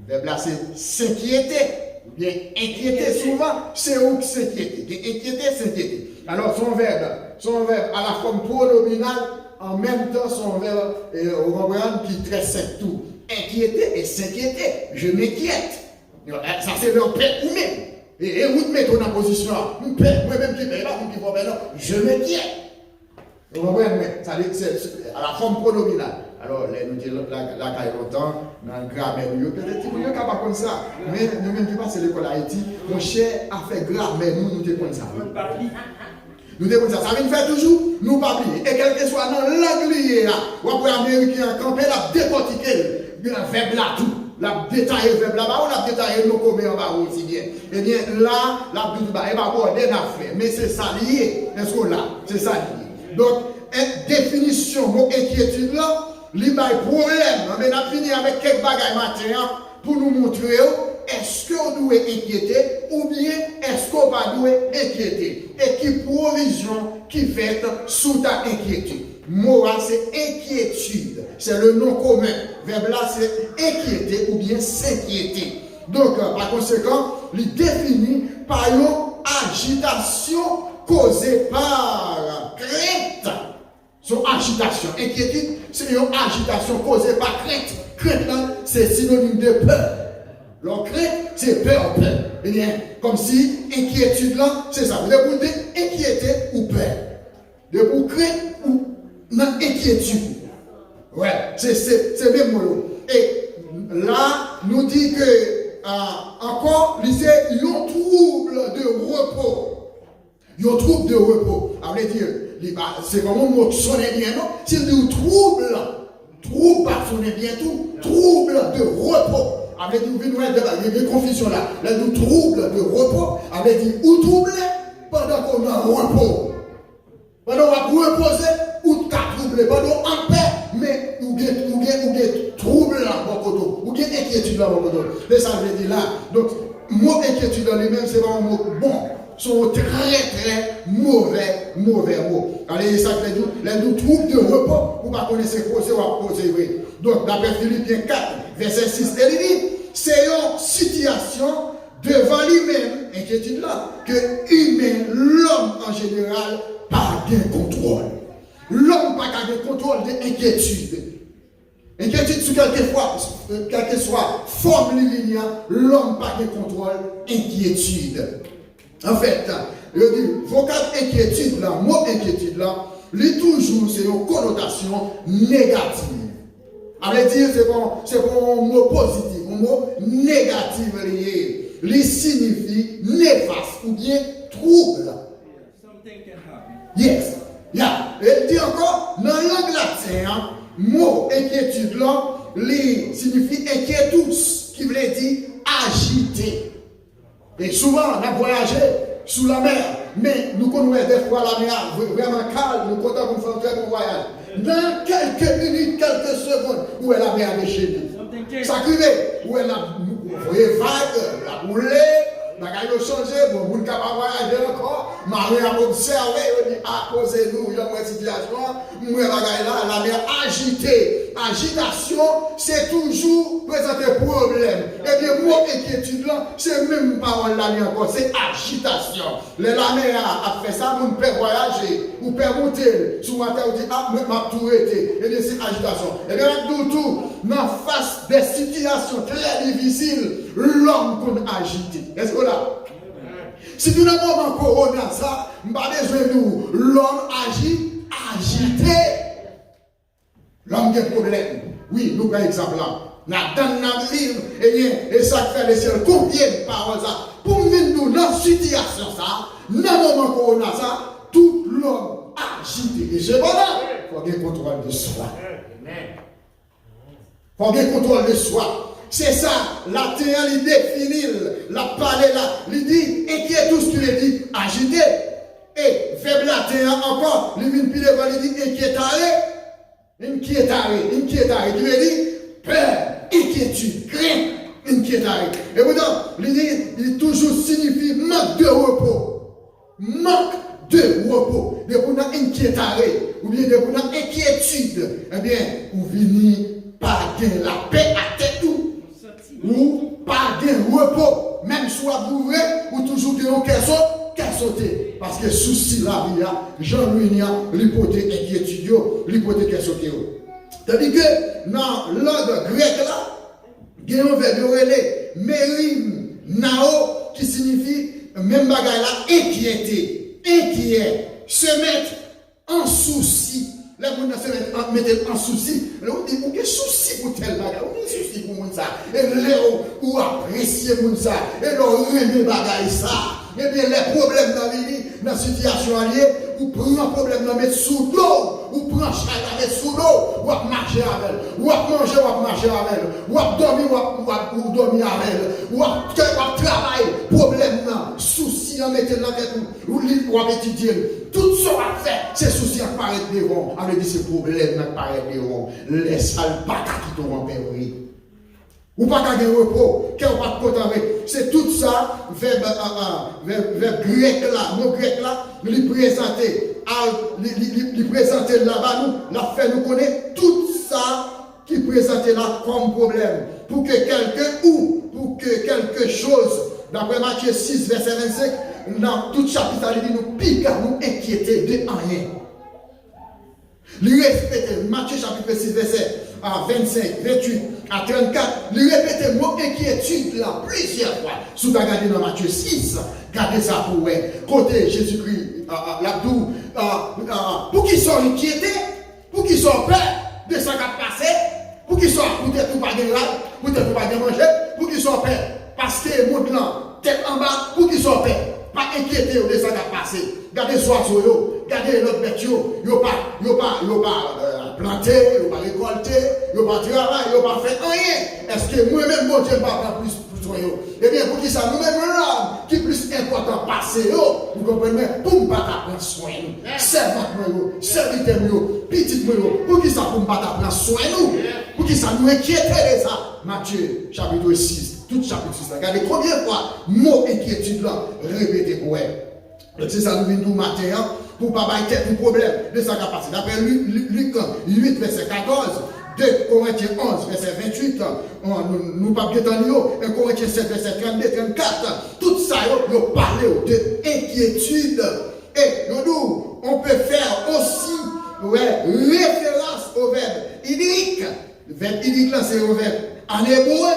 Vèb la se senkyete, oubyen enkyete souvan, se ou k senkyete. Gen enkyete, senkyete. Alò, se yon vèb, se yon vèb a la fòm pwonominal, an menm tan, se yon vèb, e, ou konprann, ki trè senp tou. Enkyete e senkyete, je m'inquiète. Sa se lè w pè ou menm. E, e ou k mete w nan pozisyon an. M pè, mwen menm ki pè, e pa moun ki fè w pè non. Je m'inquiète. Ou konprann mwen? Sa vle di se, se a la fòm pwonominal. Alò, lè nou te la, la, lakay lontan, nan gramè nou yo, petèt timoun yo ka pa konn sa. Men nou menm ki pase lekòl Ayiti, monchè, afè gramè nou, nou te konn sa. Nou te konn sa. Sa vin fè toujou, nou pa bliye. E kèlkeswa nan lang li ye a, w ap wè Ameriken an kanpe, l ap dekòtike l. Vèb la tou. L ap detaye vèb la ba ou, l ap detaye non komen an ba ou osi byen. Ebyen, la, l ap di w ba, e pa bòdè n ap fè, men se sa li ye. Èske w la? Se sa li ye. Donk, en, definisyon mo enkyetid la, li bay pwoblèm. Anben, n ap vini avèk kèk bagay maten an pou nou montre w, èske w dwe enkyete oubyen èske w pa dwe enkyete? E ki pwovizyon ki fèt si w ta enkyete? Mo a se enkyetid. Se le non komen. Vèb la se enkyete oubyen senkyete. Donk, pa konsekan, li defini pa yon ajitasyon koze pa krent. Se yon ajitasyon. Enkyetid, se yon ajitasyon koze pa krent. Krent lan, se sinonim de pè. Lè w krent, se pè w pè. Ebyen, kòmsi enkyetid lan, se sa. Depi w te enkyete, ou pè. Depi w krent, ou nan enkyetid. Wè, se, se, se menm mo yo. E la, nou di ke, a, ankò, li se yon twoub de repo. Yon twoub de repo. Sa vle di, li pa, se pa yon mo k sonnen byen, non. Si l di w twoub, twoub pa sonnen byen tou. Twoub de repo. Sa vle di, ou vin wè, gen, gen konfizyon la. Lè l di w twoub de repo, sa vle di, ou twouble pandan ke w nan repo. Pandan w ap repoze, ou ka twouble. Pandan w an pè, men ou gen, ou gen, ou gen twoub la bò kote w. Ou gen enkyetid la bò kote w. Se sa l vle di la. Donk, mo enkyetid la li menm, se pa yon mo k bon. Se yon trè, trè movè, movè mo. Ale, e sa k fè di w, lè nou twoub de repo, ou pa konnen se poze w ap poze vre. Donk, daprè Filipyen kat, vèsè sis, e li di, se yon sitiyasyon devan li menm, enkyetid la, ke imen, lòm an jeneral, pa gen kontwòl. Lòm pa ka gen kontwòl de enkyetid. Enkyetid sou kèlkefwa, kèlkeswa fòm li vini an, lòm pa gen kontwòl enkyetid. Anfèt, yo di, vokab enkyetid la, mo enkyetid la, li toujou se yon konotasyon negatif. Sa vle di, se pa, se pa yon mo pozitif, yon mo negatif li ye. Li siyifi nefas oubyen twoub. Yes. Ya. E l di ankò, nan lang laten an, mo enkyetid lan, li siyifi inquietus, ki vle di ajite. E souvan, n ap vwayaje sou lanmè, men nou konn wè dèfwa lanmè a vre-, vrèman kalm, nou kontan pou n fè yon trè bon vwayaj. Nan kèlke minit, kèlke segonn, ou wè lanmè a dechire. Sa k rive, ou wè l ap voye vag, l ap woule, bagay yo chanje, bon, moun ka pa vwayaje ankò, maren ap obsève, yo di, a, poze nou, jan m wè sitiyasyon an, m wè bagay la, lanmè a ajite. Ajitasyon, se toujou prezante pwoblèm. Ebyen, mo enkyetid lan, se menm pawòl la li ankò, se ajitasyon. Lè lamè a ap fè sa, moun pè vwayaje, ou pè moute l sou watè, ou di, a, mwen, m ap tou rete. Ebyen, se ajitasyon. Ebyen, m ap di w tou, nan fas de sitiyasyon trè difisil, lòm konn ajite. Èske w la? Sitou nan moman kowona sa, m pa bezwen di w, lòm aji, ajite. Lòm gen pwoblèm. Wi, nou pran egzanp lan. Ladan n ap viv, ebyen, e sa k fè lesyèl konfye m pawòl sa. Pou m vin di w nan sitiyasyon sa, nan moman kowona sa, tout lòm ajite. E sepandan, fò gen kontwòl de swa. Fò gen kontwòl de swa. Se sa, laten an li defini l, l ap pale la, li di inquietus ki vle di ajite. E vèb laten an ankò, li vin pi devan, li di inquietare. Inquietare, inquietare, ki vle di pè, enkyetid, krent, inquietare. E poutan, li di, li toujou siyifi mank de repo. Mank de repo. Depi w nan inquietare, oubyen depi w nan enkyetid, ebyen, ou vini pa gen lapè ak tèt ou. Ou pa gen repo. Menm si w ap boure, ou toujou gen yon kè so-, kè sote. Paske sousi lavi a, jan l vini a, li pote enkyetid yo, li pote kè sote yo. Tandike nan lang grèk la, gen yon vèb yo rele merimnao, ki siyifi menm bagay la, enkyete, enkyè, se mèt an sousi. Lè moun nan se mèt an, mete l an sousi, lè ou di ou gen sousi pou tèl bagay, ou gen sousi pou moun sa. E lè ou, ou apresye moun sa, e lè ou renmen bagay sa, ebyen, lè pwoblèm nan vini, nan sitiyasyon an li ye, ou pran pwoblèm nan met sou do w, ou pran chay la met sou do w, w ap mache avè l, w ap manje, w ap mache avè l, w ap dòmi, w ap, w ap, ou dòmi avè l, w ap, w ap travay, pwoblèm nan, sousi an mete l nan tèt ou, ou li, w ap etidye l. Tout sa w ap fè, se sousi an k parèt devan w. Sa vle di se pwoblèm nan k parèt devan w. Lè sa l pa ka kite w anpè vre. Ou pa ka gen repo, kè w pa t kontan vre. Se tout sa, vèb, a, a, vèb, vèb grèk la, mo grèk la, li prezante, al, li, li, li, li prezante l la ba nou, l ap fè nou konnen tout sa ki prezante la kòm pwoblèm. Pou ke kèlke ou, pou ke kèlke choz, daprè Matye sis, vèsè vennsenk, nan tout chapit la, li di nou piga nou enkyete de anyen. Li repete, Matye chapit sis, vèsè, a, vennsenk, venntuit a trannkat, li repete mo enkyetid la plizyè fwa. Si w ta gade nan Matye sis, gade sa pou w wè. Kote Jezikri, a, a, l ap di w, a, a, poukisa w enkyete? Poukisa w pè de sa k ap pase? Poukisa poutèt ou pa gen rad? Poutèt ou pa gen manje? Poukisa w pè? Paske mond lan tèt anba, poukisa w pè? Pa enkyete w de sa k ap pase. Gade zwazo yo, gade lòt bèt yo, yo pa, yo pa, yo pa, e, plante, yo pa rekòlte, yo pa travay, yo pa fè anyen. Èske mwen menm Bondye m pa pran plis swen yo? Ebyen, poukisa nou menm lòm ki plis enpòtan pase yo, ou konprann mwen, pou m pa ta pran swen nou? Sèvant mwen yo, sèvitè m yo, pitit mwen yo, poukisa pou m pa ta pran swen nou? Poukisa nou enkyete de sa? Matye, chapit sis, tout chapit sis la. Gade konbyen fwa mo enkyetid lan repete pou wè. Donk, se sa nou vin di w maten an, pou w pa bay tèt ou pwoblèm de sa k ap pase. Daprè Li-, Li-, Lik uit, vèsè katòz, de Korentyen onz, vèsè venntuit, an, nou, nou p ap gentan li yo, en Korentyen sèt, vèsè trannde, trannkat, tout sa yo, yo pale w de enkyetid. E yo di w, on peut faire aussi, ouais, référence au verbe idrique. Vèb idrik lan se yon vèb an ebre,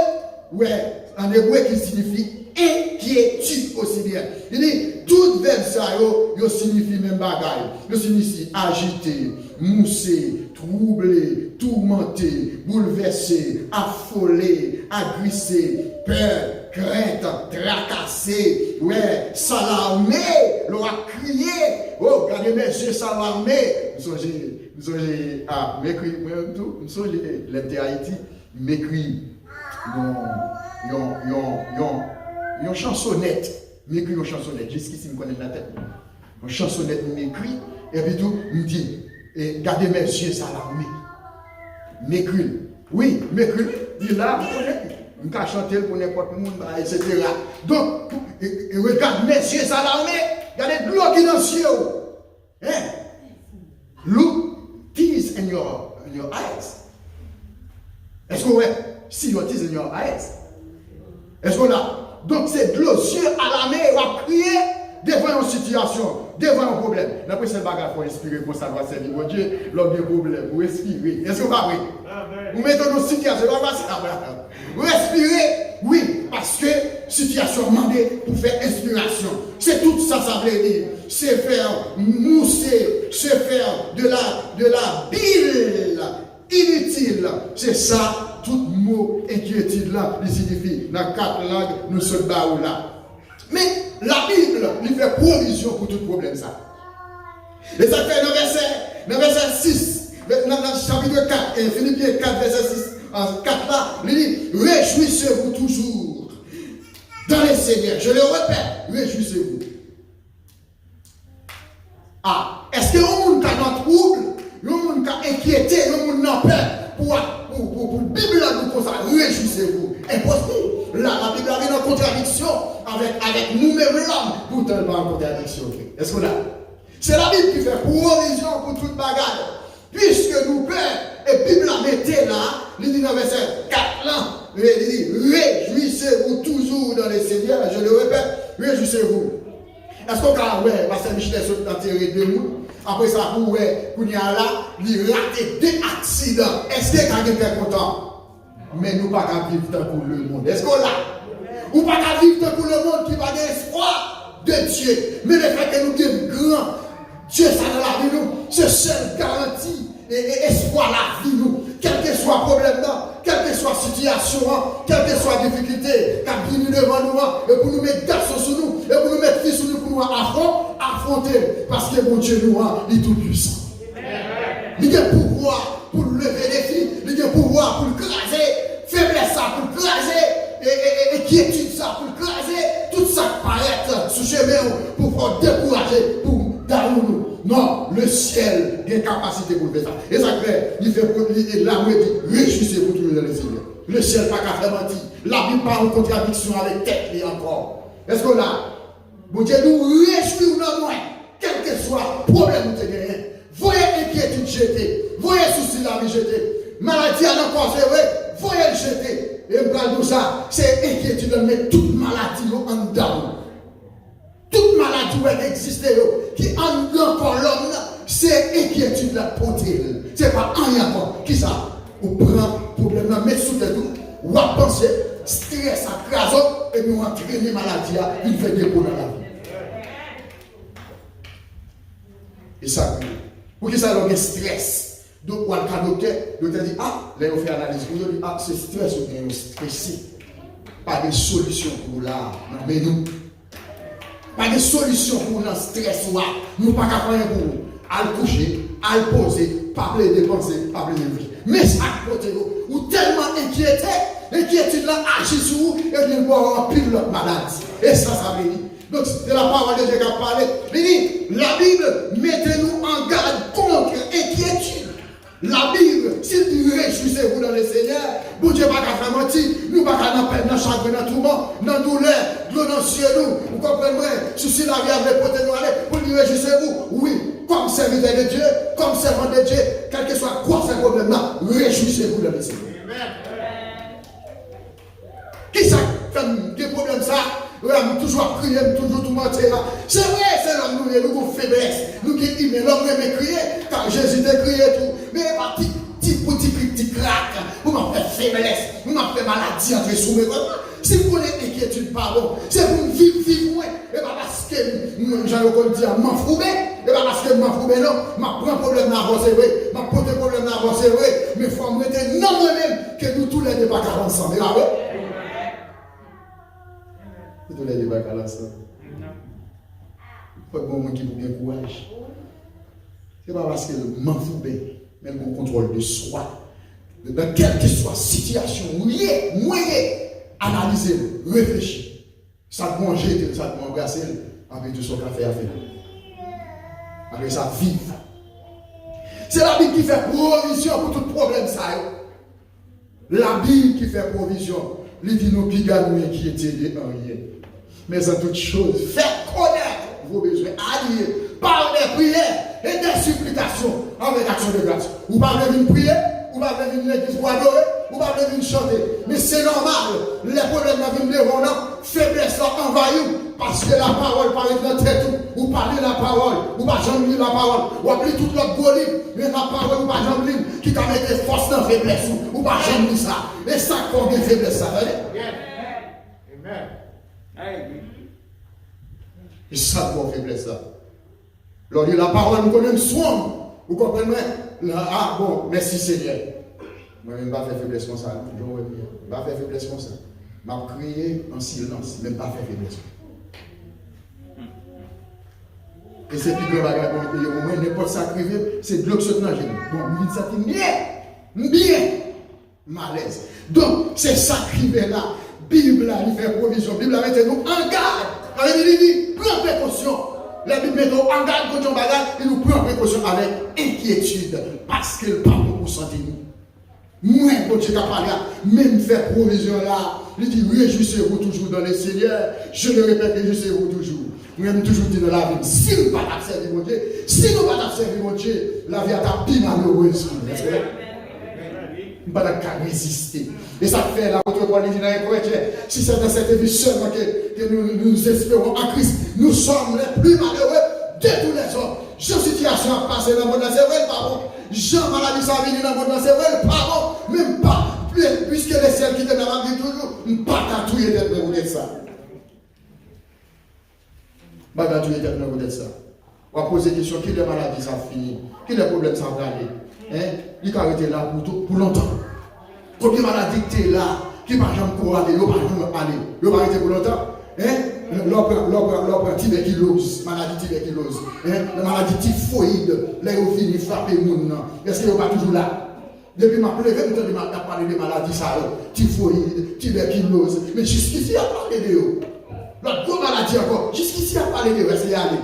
wè, an ebre ki siyifi enkyetid osi byen. Li di, tout vèb sa yo, yo siyifi menm bagay. Yo siyifi ajite, mouse, twouble, toumante, boulvèse, afole, agrise, pè, krent, trakase, wè, s'alarmer, lè w ap kriye. O, gade mesye s'alarmer. M sonje M sonje, a, m ekri, mwen menm tou, m sonje lè m te Ayiti, m ekri yon, yon, yon, yon, yon chansonèt. M ekri yon chansonèt, jiskisi m konnen l nan tèt mwen. Yon chansonèt m ekri, epi tou, m di, e, gade mèzye sa la, wi. M ekri l. Wi, m ekri l. Li la, m konnen. M ka chante l pou nenpòt moun, ba, etsetera. Donk, pou, e, e, e, gade mèzye sa la, wi. Gade dlo ki nan zye w. Hein? Look tears in your, in your eyes. wè si yon ti Senyè a ès. Èske w la? Donk, se dlo zye a lame w ap kriye devan yon sitiyasyon, devan yon pwoblèm. Nan prensipal bagay, fò w enspire konsa, w ap sèvi Bondye. Lè w gen pwoblèm, ou respire. Èske w pa vre? Ou mete w nan sitiyasyon, pa fasil, Abraham. Respire, wi, paske sitiyasyon an mande pou fè enspirasyon. Se tout sa sa vle di. Se fè mouse, se fè de la, de la bile initil. Se sa tout mo enkyetid la, li siyifi nan kat lang nou sot ba ou la. Men, Labib, li fè pwovizyon pou tout pwoblèm sa. E sa k fè nan vèsè, nan vèsè sis, nan, nan chapit kat, e, Filipyen kat, vèsè sis, a, kat la, li di, rejwisez-vous toujours dans le Seigneur. Je le répète, réjouissez-vous. A, èske yon moun ka nan twoub, yon moun ka enkyete, yon moun nan pè pou, pou, pou, pou Bib la di konsa, rejwisez-vous? Enposib. La, Labib la vin an kontradiksyon avèk, avèk nou menm lòm, poutan l pa an kontradiksyon vre. Èske w la? Se Labib ki fè pwovizyon pou tout bagay. Piske nou pè, e Bib la mete la, li di nan vèsè kat lan, li di, rejwisez-vous toujours dans le Seigneur, je le répète, réjouissez-vous. Èske w ka wè pastè Michelet sot antere de moun? Apre sa, pou w wè, kounye a la, li rate de aksidan. Èske ka gen kè kontan? Men nou pa ka viv tankou lemonn. Èske w la? Ou pa ka viv tankou lemonn ki pa gen espwa de Dye. Men lefètke nou gen gran Dye sa nan lavi nou, se sèl garanti e, e espwa lavi nou. Kèlkeswa pwoblèm nan, kèlkeswa sitiyasyon an, kèlkeswa difikilte k ap vini devan nou an, e pou nou met gason sou nou, e pou nou met fi sou nou, pou nou afron-, afwonte l, paske Bondye nou an, li toupwisan. Li gen pouvwa pou l leve defi, li gen pouvwa pou l kraze feblès sa, pou l kraze e, e, e, enkyetid sa, pou l kraze tout sa k parèt sou chemen w pou fè w dekouraje, pou w dawon ou. Non, le syèl gen kapasite pou l fè sa. E sa k fè, li fè, li, li, la mwen di, rejwisez-vous toujours dans le Seigneur. Le syèl pa ka fè manti. Labib pa an kontradiksyon avèk tèt li ankò. Èske w la? Bondye di w, rejwi w nan mwen, kèlkeswa pwoblèm ou te genyen. Voye enkyetid jete, voye sousi lavi jete. Maladi a nan kò, se vre, voye l jete. E m pral di w sa, se enkyetid lan met tout maladi yo anndan ou. Tout maladi w wè ki egziste yo, ki anndan kò lòm nan, se enkyetid la k pote l. Se pa anyen ankò. Kisa? Ou pran pwoblèm nan, met sou tèt ou, w ap panse, estrès ap kraze w, epi w antrene maladi a vin fè depo nan lavi w. E sa k rive. Poukisa lè w gen estrès, donk w al ka doktè, doktè di, a, lè yo fè analiz pou yo, di, a, se estrès ou gen, yo estrese. Pa gen solisyon pou w la, nan men nou. Pa gen solisyon pou w nan estrès ou a. Nou pa ka fè anyen pou ou. Al kouche, al poze, pa plede panse, pa plede reflechi. Men sa k pote yo. Ou tèlman enkyete, enkyetid lan aji sou ou, epi l ba w anpil lòt maladi. E sa, sa vle di. Donk, se la parole de Dieu k ap pale. Li di, Labib mete nou an gad kont enkyetid. Labib, si l di, rejwisez-vous dans le Seigneur, Bondye pa ka fè manti, nou pa ka nan pèn, nan chagren, nan touman, nan doulè, dlo nan zye nou, ou konprann mwen, sousi lavi a vle pote nou ale, pou l di, rejwisez-vous, wi, kòm sèvitè de Dye, kòm sèvant de Dye, kèlkeswa gwosè pwoblèm nan, rejwisez-vous dans le Seigneur. Kisa k fè m gen pwoblèm sa? Wè, m toujou ap kriye, m toujou toumante la. Se vre, se lòm nou ye, nou gon feblès, nou gen imen. Lòm renmen kriye, kan Jezi te kriye tou. Men e pa ti, ti pou ti krik, ti krak, pou m ap fè feblès, pou m ap fè maladi antre sou mwen. Si m konnen enkyetid pa bon, se pou m viv vi mwen. E pa paske m, m, jan yo konn di a, m anfouben. E pa paske m anfouben non, m ap pran pwoblèm nan avanse vre, m ap pote pwoblèm nan avanse vre, men fò m rete nan mwen menm, ke nou toulède pa ka al ansanm. E pa vre? Nou toulède pa ka al ansanm. Fòk gen yon moun ki pou gen kouraj. Se pa paske m anfouben, men l gon kontwòl de swa. Nan kèlkeswa sitiyasyon ou ye, mwen ye, analize l, reflechi. Sa k bon, jete l, sa k bon, anbrase l, apre tou sa w ka fè a, fè l. Apre sa, viv. Se Labib ki fè pwovizyon pou tout pwoblèm sa yo. Labib ki fè pwovizyon, li di nou piga nou enkyete de anyen. Mais en toute chose, faites connaître vos besoins, alliés par des prières et des supplications avec action de grâce. Ou pa vle vin priye, ou pa vle vin legliz pou adore, Ou pa vle vin chante. Men se nòmal. Lè pwoblèm nan vin devan w nan, feblès la anvayi w. Paske lapawòl pa ret nan tèt ou. Ou pa li lapawòl. Ou pa janm li lapawòl. W ap li tout lòt gwo liv. Men lapawòl ou pa janm li l, ki ka mete fòs nan feblès ou. Ou pa janm li sa. E sa k fè w gen feblès sa. Tande? Amen. E sa k ba w feblès la. Lè w li lapawòl, m konnen m strong. Ou konprann mwen? Nan, ah, bon, mèsi Senyè. Mwen menm, m pa fè feblès konsa, non. Jan w wè m ye, m pa fè feblès konsa. M ap kriye an silans, men m pa fè feblès. E se pi gran bagay Bondye ye pou mwen, nenpòt sa k rive m, se dlo k sot nan je m. Bon, m vin santi m byen. M byen. M alèz. Donk, se sa k rive la. Bib la, li fè pwovizyon. Bib la mete nou an gad. Sa vle di, li di, pran prekosyon. Lè Bib mete w an gad kont yon bagay, li di w pran prekosyon avèk enkyetid. Paske l pa bon pou sante nou. Mwen, Bondye ka pale a, men m fè pwovizyon la. Li di, réjouissez-vous toujours dans le Seigneur. Je le répète, réjouissez-vous toujours. Mwen, m toujou di nan lavi m, si m pa t ap sèvi Bondye, si nou pa t ap sèvi Bondye, lavi a t ap pi malerez pou nou. M pa t ap ka reziste. E sa k fè lapot Pòl li di nan Korentyen, si c'est dans cette vie seulement que, que nous, nous espérons en Christ, nous sommes les plus malheureux de tous les hommes. Jan sitiyasyon ap pase nan mond lan, se vre l pa bon. Jan maladi sa vini nan mond lan, se vre l pa bon. Men m pa, puiske le syèl ki te la m ap viv toujou, m pa ka touye tèt mwen poutèt sa. M pa ka touye tèt mwen poutèt sa. W ap poze kesyon, kilè maladi sa ap fini? Kilè pwoblèm sa ap prale? Hein? Li ka rete la pou tou, pou lontan. Konbyen maladi ki te la, ki pa janm ko ale, yo pa janm ale, yo pa rete pou lontan? Hein? Lè w pran, lè w pran, lè w pran tibèkiloz, maladi tibèkiloz, hein? Maladi tifoyid, lè yo vini frape moun nan, èske yo pa toujou la? Depi m ap leve, m tande m ap pale de maladi sa yo. Tifoyid, tibèkiloz. Men jiskisi y ap pale de yo. Lòt gwo maladi ankò, jiskisi y ap pale de yo. Èske y ale?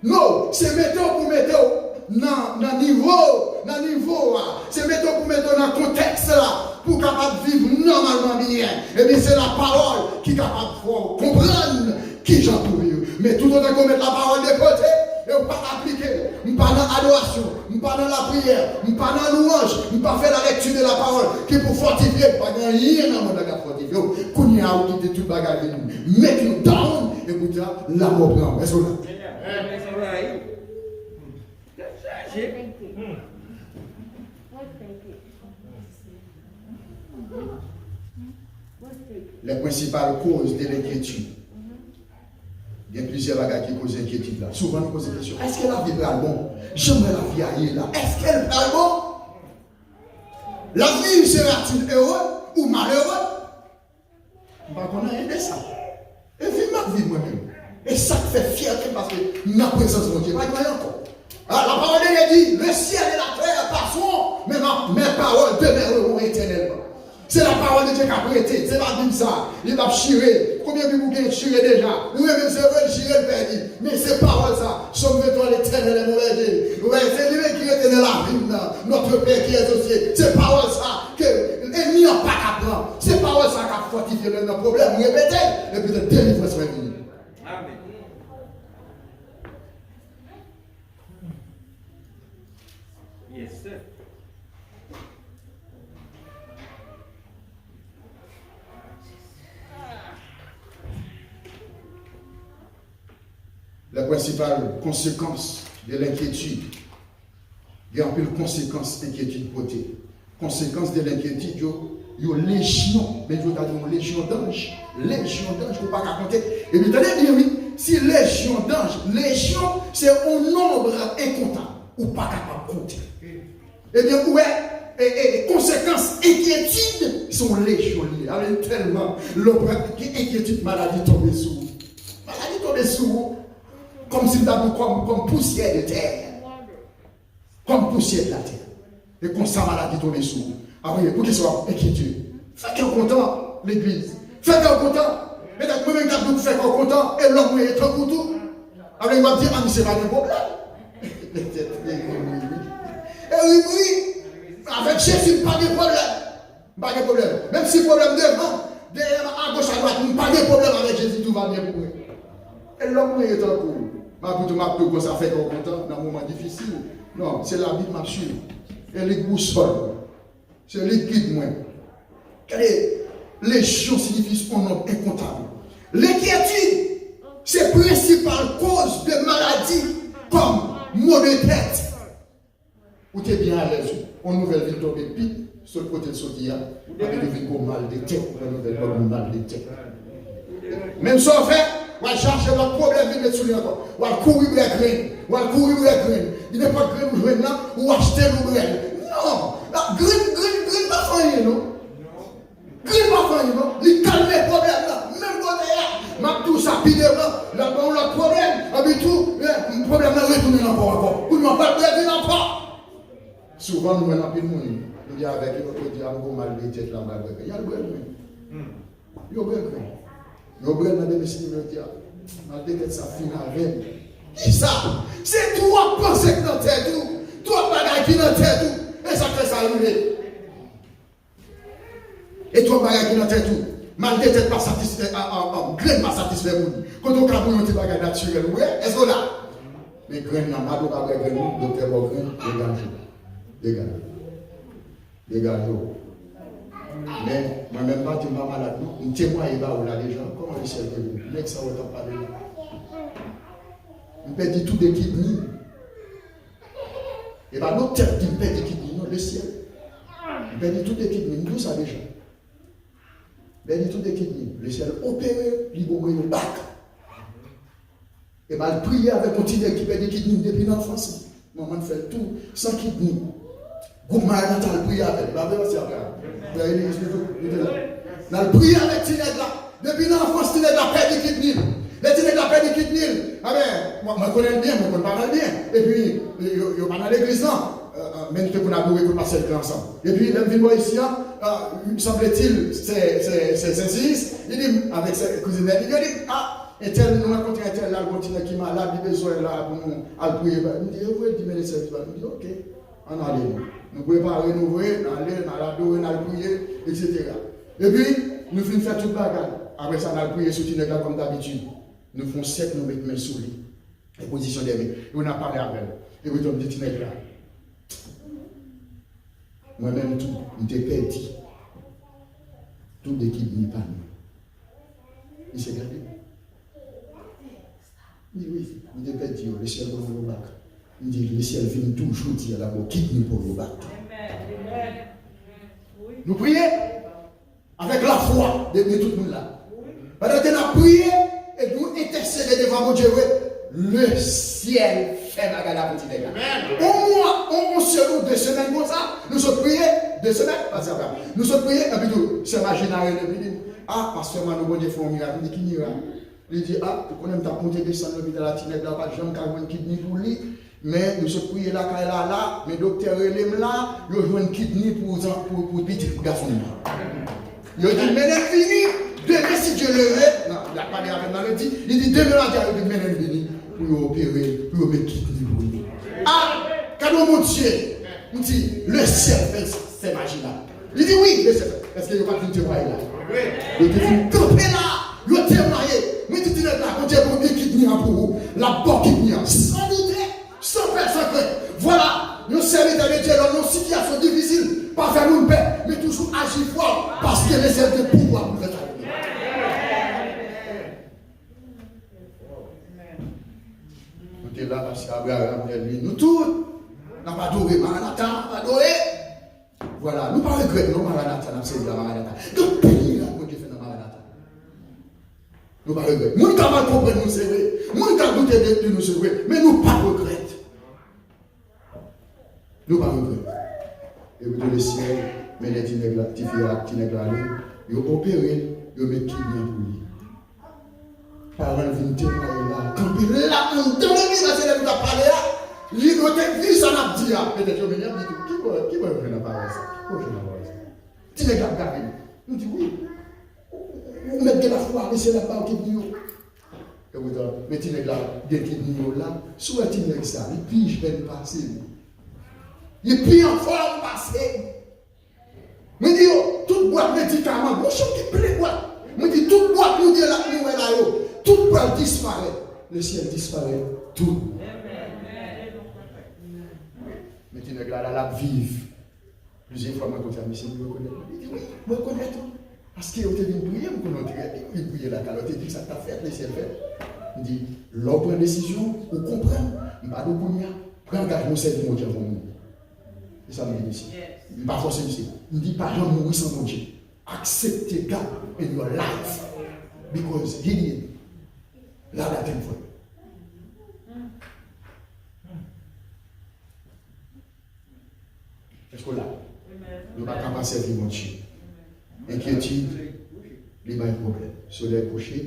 No, se mete w pou mete w nan, nan nivo, nan nivo a. Se mete w pou mete w nan kontèks la, pou w kapab viv nòmalman byen. Ebyen, se lapawòl ki kapab fè w konprann kijan pou viv. Men toutotan ke w met lapawòl de kote, e w pa aplike l, m pa nan adorasyon, m pa nan lapriyè, m pa nan lwanj, m pa fè la lecture de la parole, ki pou fòtifye m, pa gen anyen nan mond lan k ap fòtifye w. Kounye a, ou kite tout bagay vin make you down, e kounye a, lanmò pran w. Èske w la? Tèt chaje. Les principales causes de l'inquiétude. Gen plizyè bagay ki koze enkyetid la. Souvan nou poze kesyon, èske lavi pral bon? Jan m wè lavi a ye la, èske l pral bon? L'avenir sera-t-il heureux ou malheureux? M pa konn anyen de sa. E vi m ap viv mwen menm. E sa k fè fyète m paske m nan prezans Bondye. Pa gen anyen ankò. Ah, la parole de Dieu dit, le ciel et la terre passeront, mais ma, mes paroles demeureront éternellement. Se la parole de Dieu k ap rete, se pa Bib sa. Li p ap chire. Konbyen Bib ou gen chire deja? Ou renmen l, se vre, l chire, l pèdi. Men se pawòl sa. Sòm venntwa, L'Éternel est mon berger. Ou wè, se li menm ki rete nan lavi m nan. Notre Père qui es aux cieux. Se pawòl sa. Ke ènmi an pa ka pran. Se pawòl sa k ap fòtifye lè nan pwoblèm, repete l, epi lè delivrans mwen vini. Amen. Yes, sir. Les principales conséquences de l'inquiétude. Gen anpil konsekans enkyetid pote. Konsekans de lenkyetid yo, yo lejyon. Men yo ta di yon lejyon danj. Lejyon danj ke w pa ka konte. Epi tande byen wi, si lejyon danj, lejyon se yon nonb enkontab. Ou pa kapab konte. Ebyen, ou wè, e, e, konsekans enkyetid, se yon lejyon li ye. Avè tèlman, lè w pran enkyetid, maladi tonbe sou ou. Maladi tonbe sou ou. Kòmsi m ta di w kòm, kòm pousyè de tè. Kòm pousyè de latè. E konsa maladi tonbe sou ou. Apre, poukisa w ap enkyete? Fè kè w kontan, legliz. Fè kè w kontan. Petèt mwen menm k ap di w fè kè w kontan, e lòm mwen ye tankou tou. Apre, w ap di, a, misye pa gen pwoblèm. Petèt, e ri, ri, ri. E ri, ri. Avèk Jezi, m pa gen pwoblèm. M pa gen pwoblèm. Menm si pwoblèm devan, dèyè m, agoch, adwat, m pa gen pwoblèm avèk Jezi, tout va bien pou mwen. E lòm mwen ye tankou w. M ap di w, m ap di w konsa fè kè w kontan nan moman difisil. Non, se Labib m ap swiv. E li k bousòl mwen. Se li k gid mwen. Gade, lejyon siyifi yon nonb enkontab. Lenkyetid se prensipal koz de maladi kòm mo de tèt. Ou te byen alèz, wi. Yon nouvèl vin tonbe pip, sot kote l soti a, epi ou vin gon mal de tèt, yon nouvèl ban ou mal de tèt. Menm sa w fè, w al chache lòt pwoblèm vin met sou li ankò. W al kouri bwè grenn, w al kouri bwè grenn. Nenpòt grenn ou jwenn nan, ou achte l ou bwè l. Non! Grenn, grenn, grenn pa fè anyen, non. Grenn pa fè anyen, non. Li kalme pwoblèm nan. Menm kote a, m ap di w sa pi devan, l ap ba w lòt pwoblèm, epi tou, eh, pwoblèm nan retounen nan kò w ankò. Kounye a w pral bwè grenn ankò. Souvan, nou wè anpil moun, nou di avèk yo, yo di, "A, m gon mal de tèt la, m pral bwè grenn." Y al bwè grenn. Yo bwè grenn. Yo bwè l nan demen, si yo di, "A, mal de tèt sa fin avè m." Kisa? Se twòp panse k nan tèt ou, twòp bagay ki nan tèt ou, e sa k fè sa rive. E twòp bagay ki nan tèt ou. Mal de tèt pa satisfè, a, a, a, grenn pa satisfè moun. Kote w ka bwè yon ti bagay natirèl, ou wè, èske w la? Men grenn nan, madanm pa bwè grenn, non, doktè ba w grenn, degaje w. Degaje w. Degaje w. Men, mwen menm pa di m pa malad, non. M temwaye ba ou la deja, kòman lesyèl te vini? Nèg sa w t ap pale la. M pèdi tou de kidney. E pa doktè ki di m pèdi kidney, non, lesyèl. M pèdi tout de kidney, m di w sa deja. M pèdi tout de kidney, lesyèl opere, li ban mwen yon bak. E m al priye avèk yon ti nèg ki pèdi kidney depi nan anfans li. Manman l fè l tou san kidney. Gwoup Maranata al priye avè l. E pa vre, pastè Abraham? Frè Elias, nou tou, nou te la. N al priye avèk ti nèg la. Depi nan anfans, ti nèg la pèdi kidney l. Lè ti nèg la pèdi kidney l, a ben, mwen, mwen konnen l byen, mwen konn papa l byen. Epi, yo, yo pa nan legliz lan. Euh, euh, men nou te konn adore tout pastè yo te ansanm. Epi, lè m vin bò isi a, euh, sanble-t-il, se, se, se, se Seziyis, li di m, avèk se kouzin Mèlin, yo di, "A, entèl, nou rankontre entèl la, l gon ti nèg ki malad, li bezwen la pou nou al priye." M di, "E vre?" Li di, "Mennen sèvis ba nou." M di, "Oke." Ann ale nou. Nou prepare nou vre, n ale, n al adore, n al priye, etsetera. Epi, nou fin fè tout bagay. Apre sa, n al priye sou ti nèg la kòm dabitid. Nou fè yon sèk, nou met men sou li. E pozisyon dèmen. Epi n ap pale avè l. Epi tou, m di ti nèg la, mwen menm tou, m te pèdi tout de kidney pa m. Misye gade m. M di, "Wi, m te pèdi yo, lesyèl ban mwen yo bak." M di, "Lesyèl vin tou jodi a, l ap ba w kidney pa w yo bak tou." Nou priye avèk lafwa, depi tout moun la. Pandan ke n ap priye, e nou entèsede devan Bondye, wi, lesyèl fè bagay la pou ti nèg la. On mwa, on, on semèn ou de semèn konsa, nou sot priye, de semèn, pase apre. Nou sot priye, epi tou, sè Majina rele m, li di, "A, pastè Mano, Bondye fè yon mirak." M di, "Ki mirak?" Li di, "A, ou konnen m t ap monte desann lopital la, ti nèg la pa t janm ka jwenn kidney pou li, men nou sot priye lakay la la, men doktè rele m la, yo jwenn kidney pou, pou, pou pitit gason m nan." Yo di, "Mennen l vini, demen si Dye le ve," nan, l ap pale avè m nan lendi, li di, "Demen maten, yo di, mennen l vini pou yo opere l, pou yo met kidney pou li." A, gade yon Bondye, m di, "Lesyèl fè, fè maji la." Li di, "Wi, lesyèl fè." Èske yo pa t vin temwaye la? Yo te vin kanpe la, yo temwaye. Mwen di, "Ti nèg la, Bondye, Bondye, kidney an pou ou. L ap ba w kidney an." San doute, san pè, san krent. Vwala, yon sèvitè de Dye, lè w nan yon sitiyasyon difisil, pa fè moun pè, men toujou aji fò, paske lesyèl gen pouvwa pou l fè sa. Nou te la, pastè Abraham, Nelly, nou tout, n ap adore, Maranata, n ap adore. Vwala, nou pa regrèt non, Maranata, n ap sèvi a Maranata. Gen anpil mirak Bondye fè nan Maranata. Nou pa regrèt. Moun ka mal konprann nou, se vre. Moun ka doute de, de nou, se vre. Men nou pa regrèt. Nou pa regrèt. Epi tou lesyèl mennen ti nèg la, ti fi a, ti nèg la ale, yo opere l, yo met kidney an pou li. Paran l vin temwaye la, kanpe la anndan legliz la, se lè nou t ap pale a, li, yo te di sa n ap di a. Petèt yo vini ap di tou, "Ki bò, ki bò yo jwenn nan pawòs sa? Ki bò yo jwenn nan pawòs sa?" Ti nèg la ap gade m. M di, "Wi, ou, ou, ou mèt gen lafwa, mesye l ap ba w kidney yo." Epoutan, men ti nèg la gen kidney yo la. Si w wè ti nèg sa, li pi jèn pase m. Li pi anfòm pase m. Mwen di yo, tout bwat medikaman, mwen chonje plen bwat. Mwen di, tout bwat nou gen la, nou wè la yo, tout pral disparèt. Lesyèl disparèt, tout. Men ti nèg la, la, l ap viv. Plizyè fwa mwen kontre a misye, li rekonèt mwen. Li di, "Wi, mwen rekonèt ou." Paske yo te vin priye, m konnen yo te rele, yo vin priye lakay la, yo te di sa k t ap fèt, le syèl fèt. M di, lè w pran desizyon, ou konprann, m pa di w kounye a, pran angajman w sèvi Bondye anvan w mouri. Se sa m di misye. M pa fòse misye. M di, pa janm mouri san Bondye. Aksepte God in your life. Because he did. Love that thing for you. Èske w la? Nou pa ka pa sèvi Bondye. Enkyetid, li bay pwoblèm. Solèy kouche,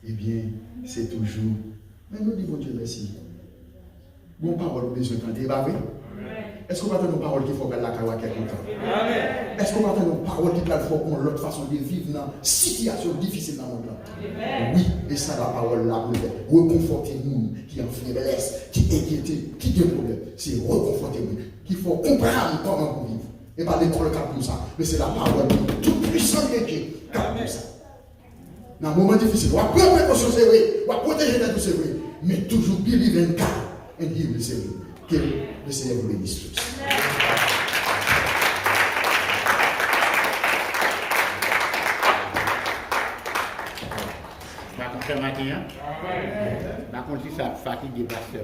ebyen, se toujou. Men nou di Bondye mèsi. Gon pawòl ou bezwen tande, e pa vre? Èske w pa tande yon pawòl ki fè w pral lakay ou a kè kontan? Èske w pa tande yon pawòl ki pral fè w gon lòt fason de viv nan sitiyasyon difisil nan mond lan? Wi, e sa lapawòl la pou l fè. Rekonfòte moun ki an feblès, ki enkyete, ki gen pwoblèm. Se rekonfòte moun, ki fè w konprann kòman pou w viv. E pa lekòl k ap di w sa, men se lapawòl tout pwisan de Dye k ap di w sa. Nan moman difisil, w ap pran prekosyon, se vre, w ap pwoteje tèt ou, se vre, men toujou believe in God and he will save you. Ke le Seyè vous bénisse tous. Maten, maten an, m pa konn si sa ap fatige pastè